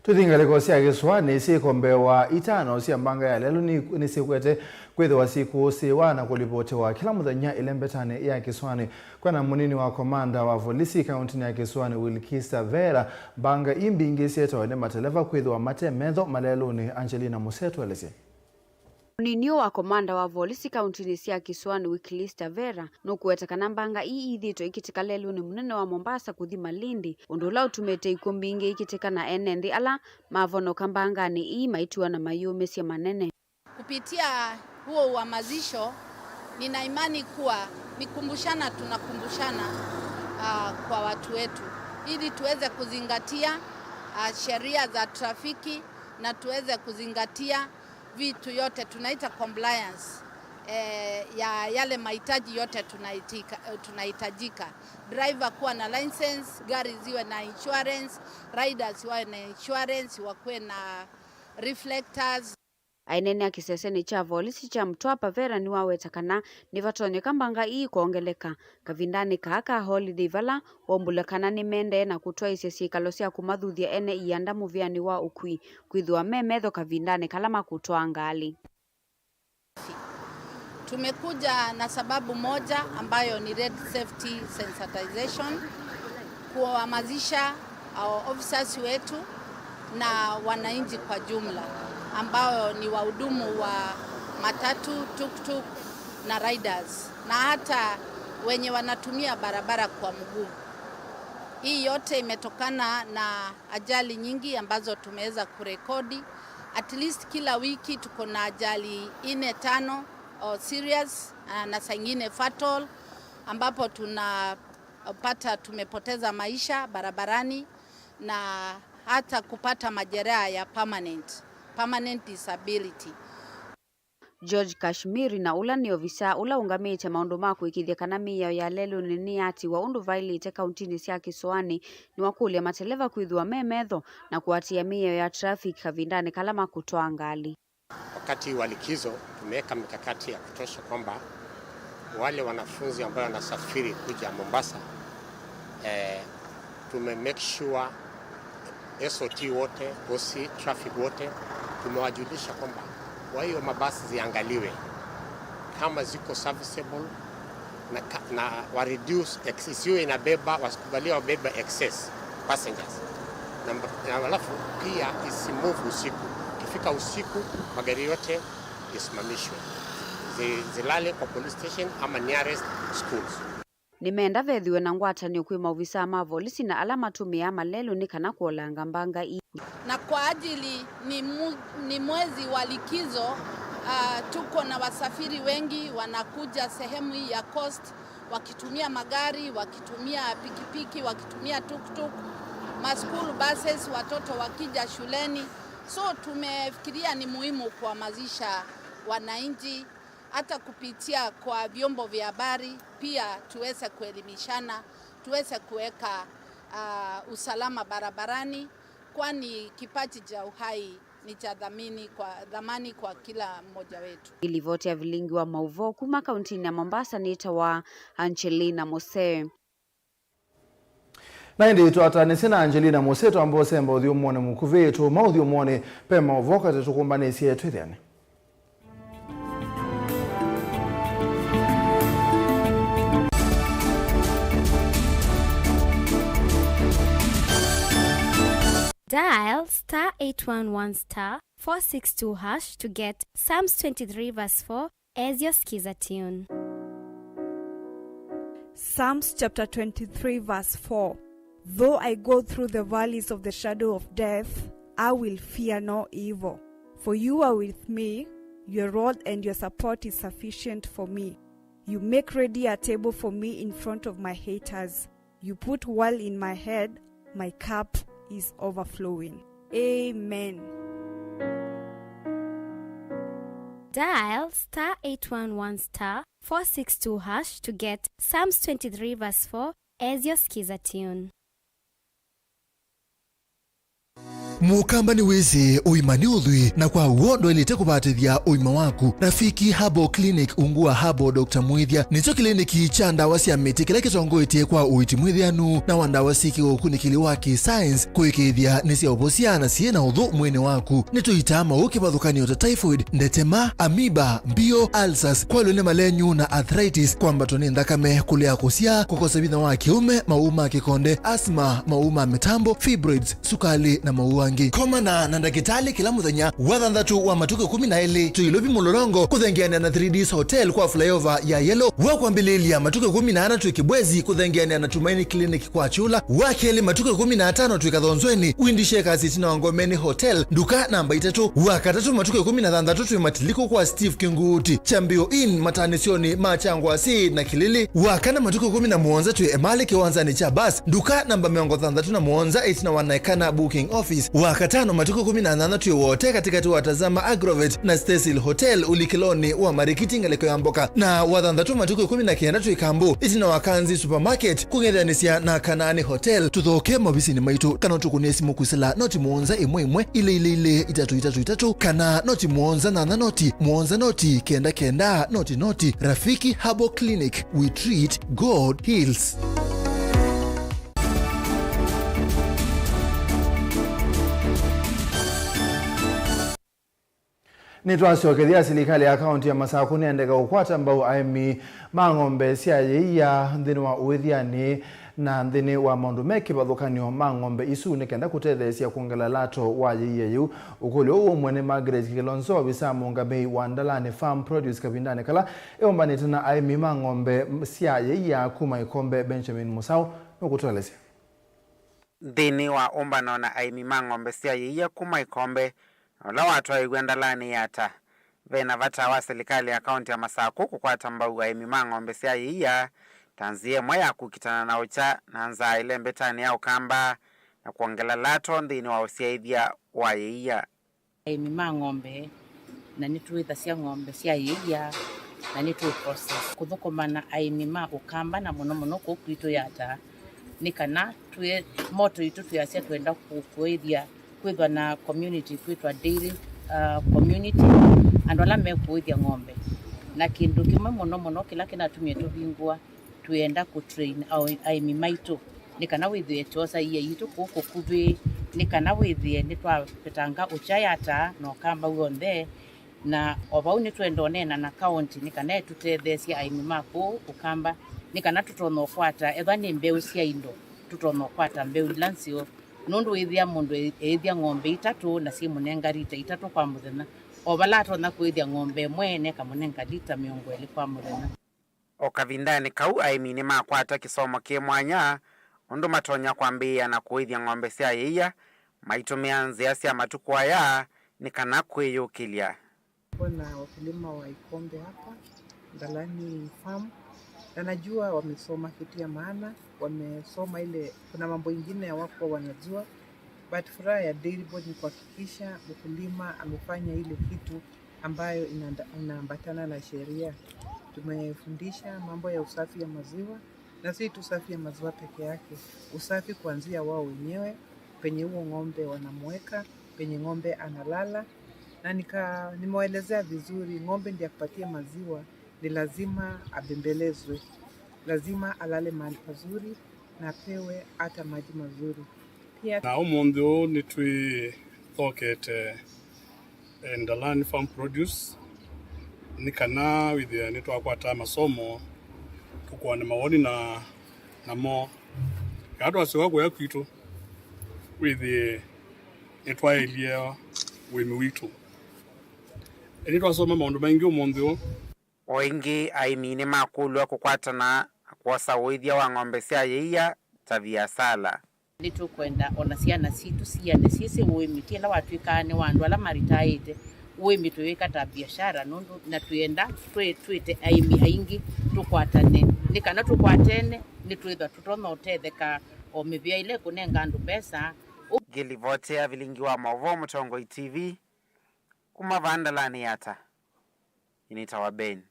Tũthi ngalĩko sya kĩsũanĩ, syĩko mbee wa itano sya mbanga ya lelũ nĩ, nĩsyĩkwete kwĩthĩwa syĩkũsĩĩwa na kũlivotiwa kĩla mũthenya ĩlembetanĩ ya kĩsũanĩ. Kwena mũnini wa komanda wa volisi kauntinĩ ya kĩsũanĩ, Wilkista Vera, mbanga ii mbingĩ syetawe nĩ mateleva kwĩthĩwa mate metho malelũnĩ. Angelina Mũseo tũelesye. Mũnini ũũ wa komanda wa volisi kauntinĩ sya kĩsũanĩ, Wilkista Vera, nũkũweta kana mbanga ii iithĩtwe ikĩtĩka lelũnĩ mũnene wa Mombasa kũthi Malindi, ũndũ ũla ũtumĩte ikw'ũ mbingĩ ikĩtĩka na ene nthĩ ala mavonoka mbanganĩ ii maitiwa na mayĩũmĩsya manene. Kupitia huo uhamasisho, nina imani kuwa ni kumbushana tunakumbushana, ah, kwa watu wetu, ili tuweze kuzingatia, ah, sheria za trafiki na tuweze kuzingatia vitu yote tunaita compliance, eh, ya yale mahitaji yote tunaitika-, tunahitajika. Driver kuwa na license, gari ziwe na insurance, riders wawe na insurance, wakuwe na reflectors. Aineenea kĩsesenĩ kya volisi kya Mtwapa, Vera nĩwaweta kana nĩvatonyeka mbanga ii kwongeleka kavindanĩ kaa ka holiday, vala waumbũla kana nĩmendee na kũtwaĩsya syĩkalo sya kũmathuthya ene ianda mũvĩanĩ wa ũkui kwĩthĩwa me metho kavindanĩ kala makũtwaa ngalĩ. Tumekuja na sababu moja ambayo ni road safety sensitization, kuhamasisha our officers wetu na wananchi kwa jumla ambao ni wahudumu wa matatu, tuk-tuk na riders na hata wenye wanatumia barabara kwa mguu. Hii yote imetokana na ajali nyingi ambazo tumeweza kurekodi. At least kila wiki tuko na ajali nne, tano, oh, serious, ah, na saa ingine fatal, ambapo tunapata tumepoteza maisha barabarani na hata kupata majeraha ya permanent, permanent disability. George Kashmiri, na ũla nĩ ovisaa ũla ũngamĩĩte maũndũ ma kũĩkĩĩthya kana mĩao ya lelũnĩ nĩyatiwa ũndũ vaĩlĩte kauntinĩ sya kĩsũanĩ, nĩwakũlya mateleva kwĩthĩwa me metho na kũatĩĩa mĩao ya traffic kavindanĩ kala makũtwaa ngalĩ. Wakati wa likizo, tumeweka mikakati ya kutosha kwamba wale wanafunzi ambao wanasafiri kuja Mombasa, eh, tume make sure S O T wote, O C, traffic wote, tumewajulisha kwamba kwa hiyo mabasi ziangaliwe kama ziko serviceable na, ka- na wa reduce ex- isiwe inabeba, wasikubalia wabeba excess passengers. Na mba- na halafu pia isimove usiku. Ikifika usiku, magari yote isimamishwe, zi- zilale kwa police station ama nearest schools. Nĩmenda vethĩwe na ngwatanĩo kwĩ maovisaa ma volisi na ala matũmĩaa malelũ nĩ kana kũolanga mbanga ii. Na kwa ajili ni, mu, ni mwezi wa likizo, ah, tuko na wasafiri wengi wanakuja sehemu hii ya coast wakitumia magari, wakitumia pikipiki, wakitumia tuk-tuk, ma school buses, watoto wakija shuleni. So tumefikiria ni muhimu kuhamasisha wananchi hata kupitia kwa vyombo vya habari pia tuweze kuelimishana, tuweze kuweka, ah, usalama barabarani, kwani kipaji cha uhai ni cha thamini kwa, thamani kwa kila mmoja wetu. Ĩlivoti ya vilingi wa maũvoo kuma kauntinĩ ya Mombasa nĩtawa Angelina Mose. Na ĩndĩ twataanĩsye na Angelina Mũsĩ twamba ũsemba ũthyũmũonĩ mũkuvĩ, tũũma ũthyũmũonĩ, ve maũvoo katĩ tũkũmbanĩsye twĩthĩane. Dial star eight one one star four six two hash to get Psalms twenty-three verse four as your Skiza tune. Psalms chapter twenty-three, verse four. Though I go through the valleys of the shadow of death, I will fear no evil. For you are with me, your rod and your support is sufficient for me. You make ready a table for me in front of my haters. You put oil in my head, my cup is overflowing. Amen. Dial star eight one one star four six two hash to get Psalms twenty-three verse four as your Skiza tune. Mũkamba nĩwĩsĩ ũima nĩ ũthwii, na kwa w'o ndwaĩlĩte kũvatĩthya ũima waku. Rafiki Herbal Clinic, ungu wa Herbal Doctor Mwĩthya, nĩkyo kĩliniki kya ndawa sya mĩtĩ kĩla kĩtongoetye kwa ũiiti mwĩthĩanu na wa ndawa syĩ kĩũkunĩkĩli wa kĩ-science kũĩkĩĩthya nĩsyaũvosya na syĩ na ũthũ mwĩĩnĩ waku. Nĩtũitaa maũũ kĩvathũkany'o ta typhoid, ndetema, amoeba, mbio, ulcers, kwalw'a nĩ malenyu na arthritis, kwambatwa nĩ nthakame, kũlea kũsyaa, kũkosa vinya wa kĩũme, maũũ ma kĩkonde, asthma, maũũ ma mĩtambo, fibroids, sukalĩ, na maũũ angĩ. Komana na ndakĩtalĩ kĩla mũthenya, wathanthatũ wa matukũ ĩkũmi na elĩ, twĩ Ilovi Mũlolongo, kũthengeanĩa na three Ds Hotel kwa flyover ya Yellow. Wa kwambĩlĩĩlya, matukũ ĩkũmi na ana twĩ Kibwezi, kũthengeanĩa na Tumaini Clinic kwa Kyũla. Wa kelĩ, matukũ ĩkũmi na atano twĩ Kathonzweni, Windy Shakers ĩtina wa Ngomeni Hotel, nduka namba itatũ. Wa katatũ, matukũ ĩkũmi na thanthatũ twĩ Matiliku kwa Steve Kinguuti, Kyambĩo Inn, mataanĩsyonĩ ma Kyangwasi na Kĩlĩlĩ. Wa kana, matukũ ĩkũmi na mũonza twĩ Emali kĩwanzanĩ kya bus, nduka namba mĩongo thanthatũ na mũonza, ĩtina wa Naikana Booking Office. Wa katano, matukũ ĩkũmi na nyanya twĩ Wote, katĩkatĩ wa Tazama Agrovet na Cecil Hotel, ũlikĩlonĩ wa Marikiti, ngalĩko ya mboka. Na wa thanthatũ, matukũ ĩkũmi na kenda twĩ Kambu, ĩtina wa Kanzi Supermarket, kũng'ethanĩsya na Kanaani Hotel. Tũthoke maovisinĩ maitũ, kana ũtũkũnĩe simũ kwĩsĩla noti mũonza ĩmwe ĩmwe, ilĩ ilĩ ilĩ, itatũ itatũ itatũ, kana noti mũonza nyanya noti, mũonza noti, kenda kenda, noti noti. Rafiki Herbal Clinic, we treat, God heals. Nĩtwasyokethya, silikalĩ ya kaũntĩ ya Masakũ nĩendeka kũkwata mbau aĩmi ma ng'ombe sya yĩia nthĩnĩ wa ũĩthyanĩ na nthĩnĩ wa maũndũ me kĩvathũkany'o ma ng'ombe isu, nĩ kenda kũtetheesya kwongela lato wa yĩia yĩu. Ũkũlyo ũũ ũmwe nĩ Margaret Kilonzo, ovisa mũũngamĩi wa Ndalani Farm Produce, kavindanĩ kala eũmbanĩte na aĩmi ma ng'ombe sya yĩia kuma Ĩkombe. Benjamin Mũsaũ nũkũtũelesya. Nthĩnĩ wa ũmbano na aĩmi ma ng'ombe sya yĩia kuma Ĩkombe, na ũla watwaĩw'e Ndalanĩ Yatta, ve na vata wa silikalĩ ya kaũntĩ ya Masakũ kũkwata mbau aĩmi ma ng'ombe sya yĩia ta nzĩa ĩmwe ya kũkitana na ũkya na nzaa ĩlembetanĩ ya Ũkamba na kwongela lato nthĩnĩ wa ũsyaĩthya wa yĩia. Aĩmi ma ng'ombe, na nĩtwĩthasya ng'ombe sya yĩia, na nĩtwĩ process kũthũkũma na aĩmi ma Ũkamba, na mũno mũno kũu kwitũ Yatta, nĩ kana twĩ, moto itũ twĩasya twenda kũ-, kũĩthya, kwĩthwa na community kwĩtwa dairy, uh, community, andũ ala mekũĩthya ng'ombe. Na kĩndũ kĩmwe mũno mũno kĩla kĩnatumie tũvingũa, twĩenda kũtrain ao-, aĩmi maitũ, nĩ kana wĩthĩe twosa iia yitũ kũu kũkuvĩ, nĩ kana wĩthĩe nĩtwavetanga ũkya Yatta na Ũkamba w'onthe. Na o vau nĩtwenda ũneena na kaũntĩ nĩ kana ĩtũtetheesye aĩmi ma kũu Ũkamba, nĩ kana tũtonya ũkwata, ethwa nĩ mbeũ sya indo, tũtonya ũkwata mbeũ ila nzeo, nũndũ wĩthĩa mũndũ e-, eĩthya ng'ombe itatũ na syĩmũnenga lita itatũ kwa mũthenya, o vala atonya kũĩthya ng'ombe ĩmwe, nekamũnenga lita mĩongo ĩlĩ kwa mũthenya. O kavindanĩ kau, aĩmi nĩmakwata kĩsomo kĩ mwanya ũndũ matonya kwambĩĩa na kũĩthya ng'ombe sya yĩia maitũmĩa nzĩa sya matukũ aya nĩ kana kwĩyũkĩlya. Kuna wakulima wa Ikombe hapa, Ndalani Farm, na najua wamesoma kitu ya maana, wamesoma ile, kuna mambo ingine hawakuwa wanajua, but furaha ya Dairy Board ni kuhakikisha mkulima amefanya ile kitu ambayo inaanda-, inaambatana na sheria. Tumefundisha mambo ya usafi ya maziwa, na si tu usafi ya maziwa peke yake, usafi kuanzia wao wenyewe, penye huo ng'ombe wanamweka, penye ng'ombe analala. Na nika-, nimewaelezea vizuri, ng'ombe ndiye akupatie maziwa, ni lazima abembelezwe, lazima alale mahali pazuri, na apewe hata maji mazuri. Pia Na ũmũnthĩ ũũ nĩtwĩthokete, eh, Ndalani Farm Produce, nĩ kana wĩthĩe nĩtwakwata masomo, tũkũane mawoni na, namo. Kana twasyoka kũya kwitũ, wĩthĩe nĩtwaĩlye ũĩmi witũ. Ĩndĩ twasoma maũndũ maingĩ ũmũnthĩ ũũ. O ĩngĩ, aĩmi nĩmakũlw'a kũkwatana na kwosa ũĩthya wa ng'ombe sya yĩia ta viasala. Nĩtũkwenda o na syana sitũ siane syĩsĩ ũĩmi, ti ĩla watw'ĩkaa nĩ wa andũ ala maritaĩte. Ũĩmi tũwĩka ta biashara, nũndũ na twĩenda twĩ-, twĩte aĩmi aingĩ tũkwatane, nĩ kana tũkwatene nĩtwĩthwa tũtonya ũtetheka o mĩvĩa ĩla ĩkũnenga andũ mbesa. Ngĩlivotea vilingi wa maũvoo Mũtongoi T V, kuma vaa Ndalani Yatta, nĩnĩtawa Ben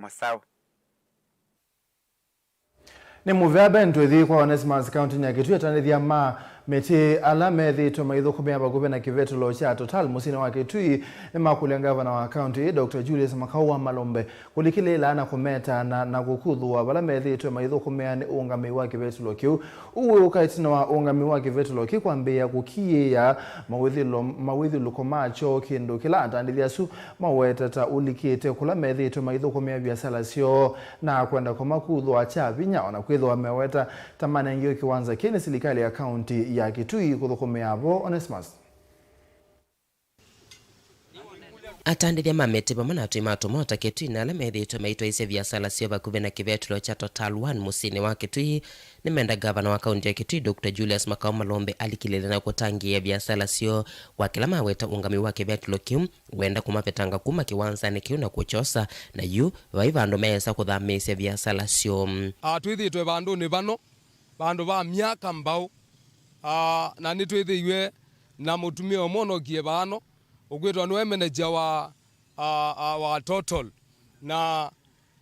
Mũsaũ. Nĩ mũvea Ben twĩthi kwa Onesmus kauntinĩ ya Kitui. Atandĩthya ma mĩtĩ ala methĩĩtwe maithũkũmĩa vakuvĩ na kĩvetũlo kya Total mũsyĩnĩ wa Kitui nĩmakũlya ngavana wa kaunti ĩĩ, Doctor Julius Makau wa Malombe, kũlikĩlĩĩla na kũmeta na, na kũkuthũa vala methĩĩtwe maithũkũmĩa nĩ ũũngamĩi wa kĩvetũlo kĩu. Ũu wĩ ũka ĩtina wa ũũngamĩi wa kĩvetũlo kĩu kwambĩĩa kũkiĩĩa mawĩthĩlo-, mawĩthyũlũko makyo, kĩndũ kĩla atandĩthya asu maweta ta ũlikĩte kũla methĩĩtwe maithũkũmĩa viasala syoo na kwenda kũmakuthũa kya vinya, o na kwĩthĩwa meweta ta manengiwe kĩwanza kĩĩ nĩ silikalĩ ya kaunti ya Kitui kũthũkũmĩa vo. Onesmus. Atandĩthya ma mĩtĩ vamwe na atũi ma tũmota Kitui na ala methĩĩtwe maitwaĩĩsya viasala syoo vakuvĩ na kĩvetũlo kya Total One mũsyĩnĩ wa Kitui nĩmenda ngavana wa kaunti ya Kitui, Doctor Julius Makau Malombe, alikĩlĩle na kũtangĩĩa viasala syoo, kwa kĩla maweta ũũngamĩi wa kĩvetũlo kĩu wenda kũmavetanga kuma kĩwanzanĩ kĩu na kũkyosa, na yu vai vandũ meesa kũthamĩĩsya viasala syoo. Ah, twĩthĩĩtwe vandũnĩ vano vandũ va myaka mbaũ. Ah, na nĩtwĩthĩiwe na mũtumĩa ũmwe ũnokie vaano, ũkwĩtwa nĩwe manager wa, ah, ah, wa Total. Na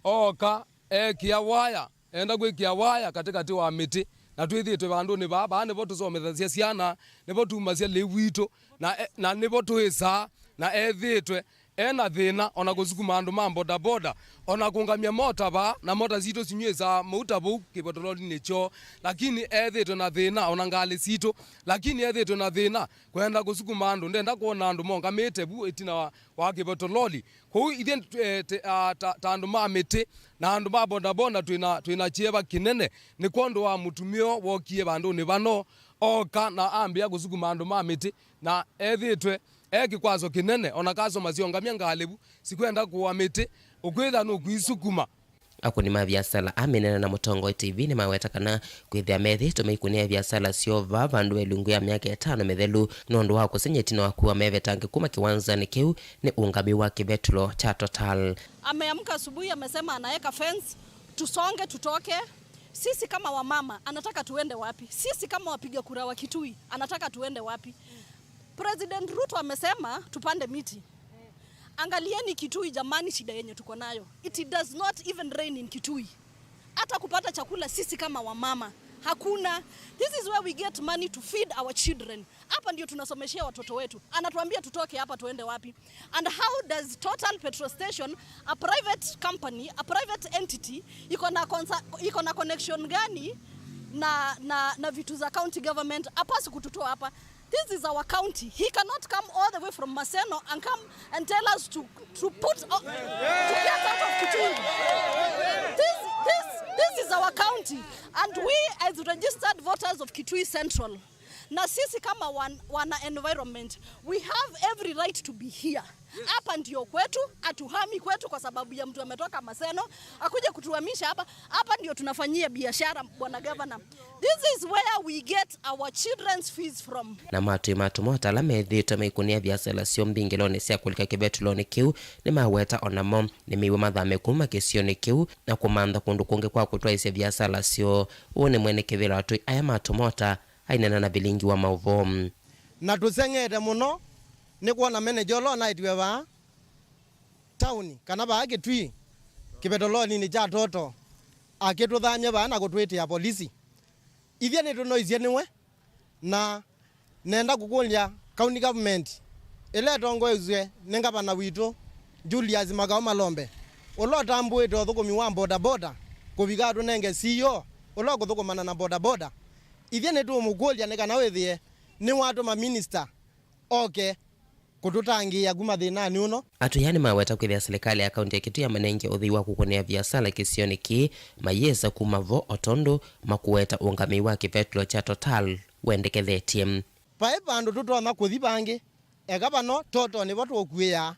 ooka ekĩa waya, enda kwĩkĩa waya katĩkatĩ wa mĩtĩ. Na twĩthĩĩtwe vandũnĩ vaa, vaa nĩvo tũsomethasya syana, nĩvo tumasya lĩu witũ, na e-, na nĩvo twĩsaa, na ethĩĩtwe e na thĩna, o na kũsukuma andũ ma bodaboda, o na kũngamya mota vaa, na mota sitũ sinyw'ĩsaa mauta vau kĩvetũlolinĩ kyoo, lakini ethĩĩtwe na thĩna, o na ngalĩ sitũ, lakini ethĩĩtwe na thĩna kwenda kũsukuma andũ. Ndenda kwona andũ mongamĩte vu ĩtina wa, wa kĩvetũloli. Kwoou ithyĩ, eh, te-, ah, ta, ta andũ ma mĩtĩ na andũ ma bodaboda twĩ na, twĩ na kyeva kĩnene, nĩ kwondũ wa mũtumĩa ũũ wokie vandũnĩ vano, ooka na ambĩa kũsukuma andũ ma mĩtĩ, na ethĩĩtwe e kĩkwaso kĩnene, o na kasoma syongamya ngalĩ vu, sikwenda kũa mĩtĩ, ũkwĩtha nũkwĩsukuma. Akũni ma viasala aa mĩnene na Mũtongoi T V nĩmaweta kana kwĩthĩa methĩĩtwe maikũnĩa viasala syoo vaa vandũ ve ilungu ya myaka ĩtano mĩthelu nũndũ wa kũsengy'a ĩtina wa kũa mevetange kuma kĩwanzanĩ kĩu nĩ ũũngamĩi wa kĩvetũlo kya Total. Ameamka asubuhi, amesema anaweka fence, tusonge, tutoke. Sisi kama wamama, anataka tuende wapi? Sisi kama wapiga kura wa Kitui, anataka tuende wapi? President Ruto amesema tupande miti. Angalieni Kitui jamani, shida yenye tuko nayo. It does not even rain in Kitui. Hata kupata chakula sisi kama wamama, hakuna. This is where we get money to feed our children. Hapa ndio tunasomeshea watoto wetu. Anatuambia tutoke hapa tuende wapi? And how does Total Petrol Station, a private company, a private entity, iko na consa-, iko na connection gani na, na, na vitu za county government? Hapaswi kututoa hapa. This is our county. He cannot come all the way from Maseno and come and tell us to, to put o-, to get out of Kitui. This, this, this is our county. And we as registered voters of Kitui Central, na sisi kama wan-, wana environment, we have every right to be here. Hapa ndio kwetu, hatuhami kwetu kwa sababu ya mtu ametoka Maseno, akuje kutuhamisha hapa. Hapa ndio tunafanyia biashara, Bwana Governor. This is where we get our children's fees from. Na matwĩ ma tũmota ala methĩĩtwe maikũnĩa viasala syoo mbingĩlonĩ sya kũlika kĩvetũlonĩ kĩu nĩmaweta o namo nĩmeiwe mathame kuma kĩsionĩ kĩu na kũmantha kũndũ kũngĩ kwa kũtwaĩsya viasala syoo. Ũũ nĩ mwene kĩvĩla wa atũi aya ma tũmota aineena na vilingi wa maũvoo. Na tũseng'ete mũno nĩ kwona menenja ũla ũnaĩtiwe vaa taoni, kana vaa Kitui kĩvetoloninĩ kya Total, akĩtũthamya vaa na kũtwĩtĩa polisi. Ithyĩ nĩtũnoisye nĩwe, na nenda kũkũlya county government ĩla ĩtongoesw'e nĩ ngavana witũ Julius Makau Malombe, ũla ũtambũĩte ũthũkũmi wa bodaboda, kũvika atũnenge C E O Ũla ũkũthũkũmana na bodaboda, ithyĩ nĩtũũmũkũlya nĩ kana wĩthĩe nĩwatũma minista oke kũtũtangĩĩa kuma thĩnanĩ ũno. Atũi aa nĩmaweta kwĩthĩa silikalĩ ya kaunti ya Kitui yamanengie ũthei wa kũkũnĩa viasala kĩsionĩ kĩĩ mayĩsa kuma vo, o tondũ makũweta ũngamĩi wa kĩvetũlo kya Total wendekethetye. Vaĩ vandũ tũtonya kũthi vangĩ, eka vano Total nĩvo tũũkuĩaa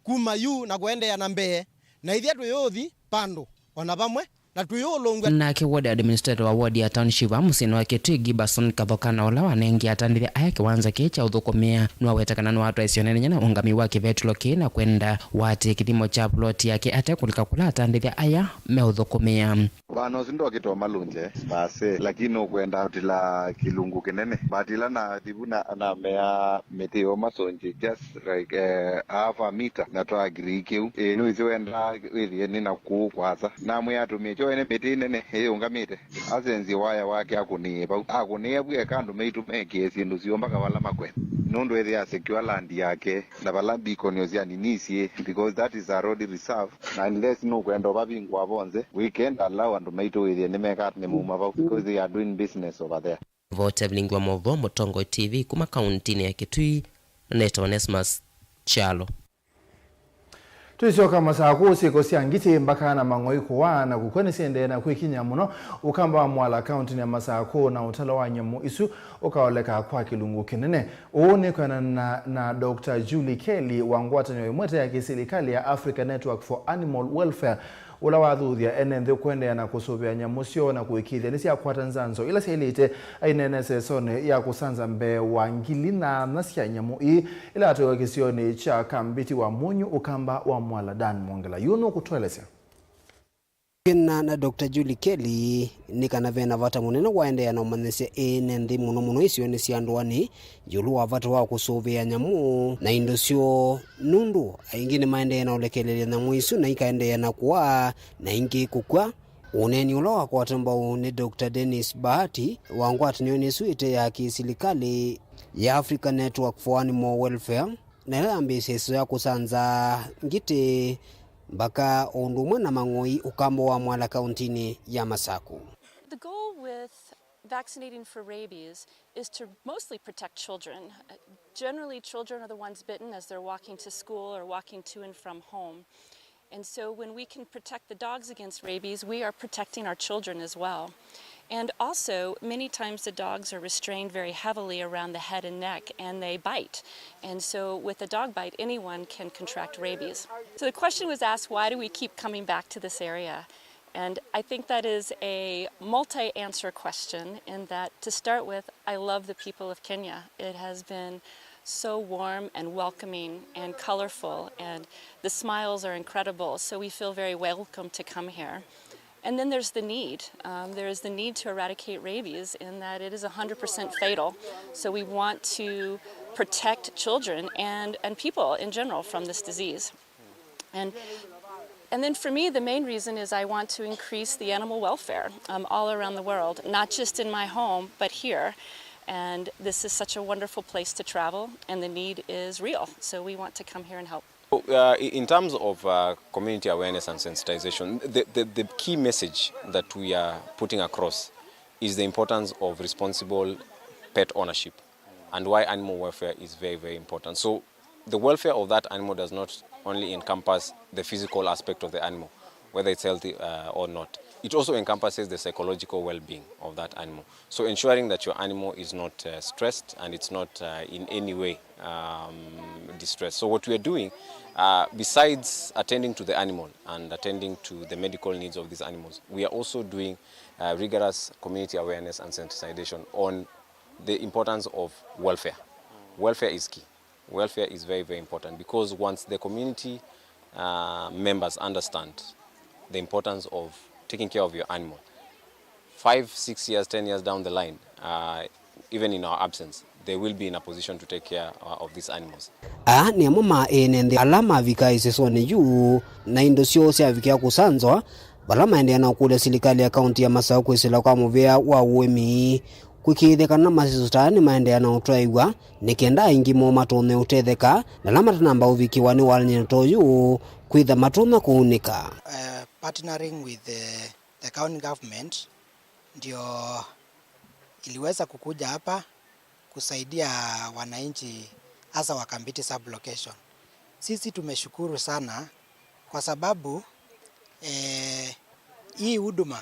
kuma yu na kũendeea na mbee, na ithyĩ tũyũũthi vandũ o na vamwe, na tũyũũlũngw'a. Nake ward administrator wa ward ya Township a mũsyĩnĩ wa Kitui, Giberson Kathoka, na ũla wanengie atandĩthya aya kĩwanza kĩĩ kya ũthũkũmĩa, nĩwaweta kana nĩwatwaĩsye ũneenany'a na ũngamĩi wa kĩvetũlo kĩĩ na kwenda waatĩe kĩthimo kya ploti yake ate kũlika kũla atandĩthya aya meũthũkũmĩa. Vana ũsu ndokĩte ũmalũngye vase, lakini nũkwenda ũtila kĩlungu kĩnene. Mbatila na thivu na, na mea mĩtĩ yo masũngye just like, eh, half a meter na twa agree kĩu. Ĩĩ, nĩwĩsĩ wenda wĩthĩe nĩ na kũũ kwasa. Namwĩa atũmĩe kyo ene mĩtĩ ĩnene ĩyũngamĩte. Asenzye waya wake akũnĩe vau. Akũnĩe vu eka andũ maitũ mekĩe syĩndũ syoo mpaka vala makwenda. Nũndũ ethĩa secure land yake na vala beacon ũsyanĩ nĩsyĩ, because that is a road reserve. Na unless nũkwenda ũvavingũa vonthe, we can't allow andũ maitũ wĩthĩe nĩmeka nĩmauma vau, because they are doing business over there. Vote Evelyn Ngwa Movo, Mũtongoi T V, kuma kauntinĩ ya Kitui, nĩtawa Onesmus Kyalo. Tũisyoka Masakũ, syĩko sya ngitĩ, mbaka na mang'oi kũaa na kũkw'a nĩsiendee na kwĩkiny'a mũno Ũkamba wa Mwala, kauntinĩ ya Masakũ, na ũtalo wa nyamũ isu ũkaoleka kwa kĩlungu kĩnene. Ũũ nĩ kwĩanana na, na Doctor Julie Kelly wa ngwatanĩo ĩmwe ĩte ya kĩsilikalĩ ya Africa Network for Animal Welfare, ũla wathuthya ene nthĩ kũendeea na kũsũvĩa nyamũ syoo na kũĩkĩĩthya nĩsyakwata nzanzo ila syaĩlĩte. Aineena ĩsesonĩ ya kũsanza mbee wa ngili nyaanya sya nyamũ ii ila atwaiwa kĩsionĩ kya Kambiti wa Mũnyũ, Ũkamba wa Mwala, Dan Mwongela yu nũkũtũelesya. Kwĩanana na Doctor Julie Kelly, nĩ kana ve na vata mũnene waendeea na ũmanyĩsya ene nthĩ, mũno mũno isionĩ sya ndũanĩ, ĩũlũ wa vata wa kũsũvĩa nyamũ na indo syoo, nũndũ aingĩ nĩmaendeea na ũlekelelya nyamũ isu na ikaendeea na kũaa na ingĩ kũkw'a. Ũneeni ũla wakwatwa mbau nĩ Doctor Dennis Bahati wa ngwatanĩonĩ ĩsu ĩte ya kĩsilikalĩ ya Africa Network for Animal Welfare, na ĩla yambĩĩsye ĩseo ya kũsanza ngitĩ, mbaka o ũndũ ũmwe na mang'oi Ũkamba wa Mwala kauntinĩ ya Masakũ. The goal with vaccinating for rabies is to mostly protect children. Uh, generally, children are the ones bitten as they're walking to school or walking to and from home. And so when we can protect the dogs against rabies, we are protecting our children as well. And also, many times the dogs are restrained very heavily around the head and neck, and they bite. And so with a dog bite, anyone can contract rabies. So the question was asked, why do we keep coming back to this area? And I think that is a multi-answer question, in that, to start with, I love the people of Kenya. It has been so warm and welcoming and colorful, and the smiles are incredible, so we feel very welcome to come here. And then there's the need. Um, there is the need to eradicate rabies, in that it is one hundred percent fatal. So we want to protect children and, and people in general from this disease. And, and then for me, the main reason is I want to increase the animal welfare, um, all around the world, not just in my home, but here. And this is such a wonderful place to travel, and the need is real. So we want to come here and help. Uh, in terms of, uh, community awareness and sensitization, the, the, the key message that we are putting across is the importance of responsible pet ownership and why animal welfare is very, very important. So the welfare of that animal does not only encompass the physical aspect of the animal, whether it's healthy, uh, or not. It also encompasses the psychological well-being of that animal. So ensuring that your animal is not, uh, stressed and it's not, uh, in any way, um, distressed. So what we are doing, uh, besides attending to the animal and attending to the medical needs of these animals, we are also doing, uh, rigorous community awareness and sensitization on the importance of welfare. Welfare is key. Welfare is very, very important, because once the community, uh, members understand the importance of taking care of your animal, five, six years, ten years down the line, uh, even in our absence, they will be in a position to take care, uh, of these animals. Aa nĩ amwe ma ene nthĩ ala mavika ĩsesonĩ yu na indo syoo syavikĩa kũsanzwa, vala maendeea na ũkũlya silikalĩ ya kaunti ya Masaku kwĩsĩla kwa mũvĩa wa ũĩmi, kũĩkĩĩthya kana masisũ ta aa nĩmaendeea na ũtwaĩw'a, nĩ kenda aingĩ moo matonya ũtetheka, na ala matanamba ũvikĩwa nĩ walany'anyo ta ũyũ kwĩtha matonya kũunĩka. Uh, partnering with the, the county government, ndio iliweza kukuja hapa kusaidia wananchi, hasa wa Kambiti sub-location. Sisi tumeshukuru sana kwa sababu, eh, hii huduma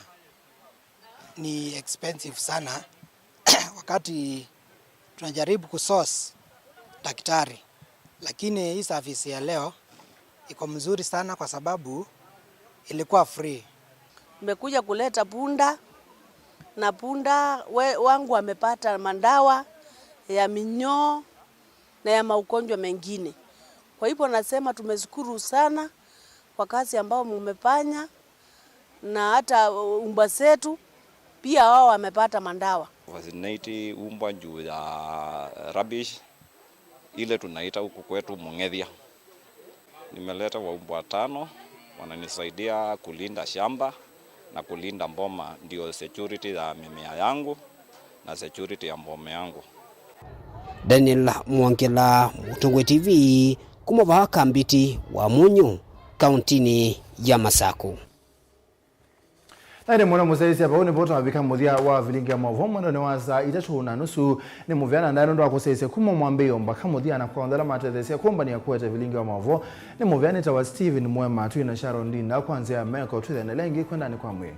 ni expensive sana wakati tunajaribu kusource daktari, lakini hii service ya leo iko mzuri sana kwa sababu ilikuwa free. Nimekuja kuleta punda na punda we, wangu amepata madawa ya minyoo na ya maugonjwa mengine. Kwa hivyo nasema tumeshukuru sana kwa kazi ambao mumefanya, na hata umbwa zetu pia wao wamepata madawa. Vaccinate umbwa juu ya rubbish ile tunaita huku kwetu mung'ethia. Nimeleta waumbwa watano, wananisaidia kulinda shamba na kulinda boma, ndio security ya mimea yangu na security ya boma yangu. Daniel Mwongela, Mũtongoi T V, kuma vaa Kambiti wa Munyu, kauntinĩ ya Masaku. Na ĩndĩ mũno mũsyaĩĩsya, vau nĩvo twavika mũthya wa vilingi ya maũvoo mwendonĩ wa saa itatũ na nusu. Nĩ mũvea na ndaĩ nũndũ wa kũsyaĩĩsya kuma mwambĩĩo mbaka mũthya, na kwa onthe ala matetheesya kũmbany'a kũete vilingi wa maũvoo. Nĩ mũvea nĩtawa Stephen Mwema, twĩ na Sharon Ndinda kwa nzĩa ya meko. Twĩthĩanĩle ĩngĩ kwendanĩ kwa mwĩĩ.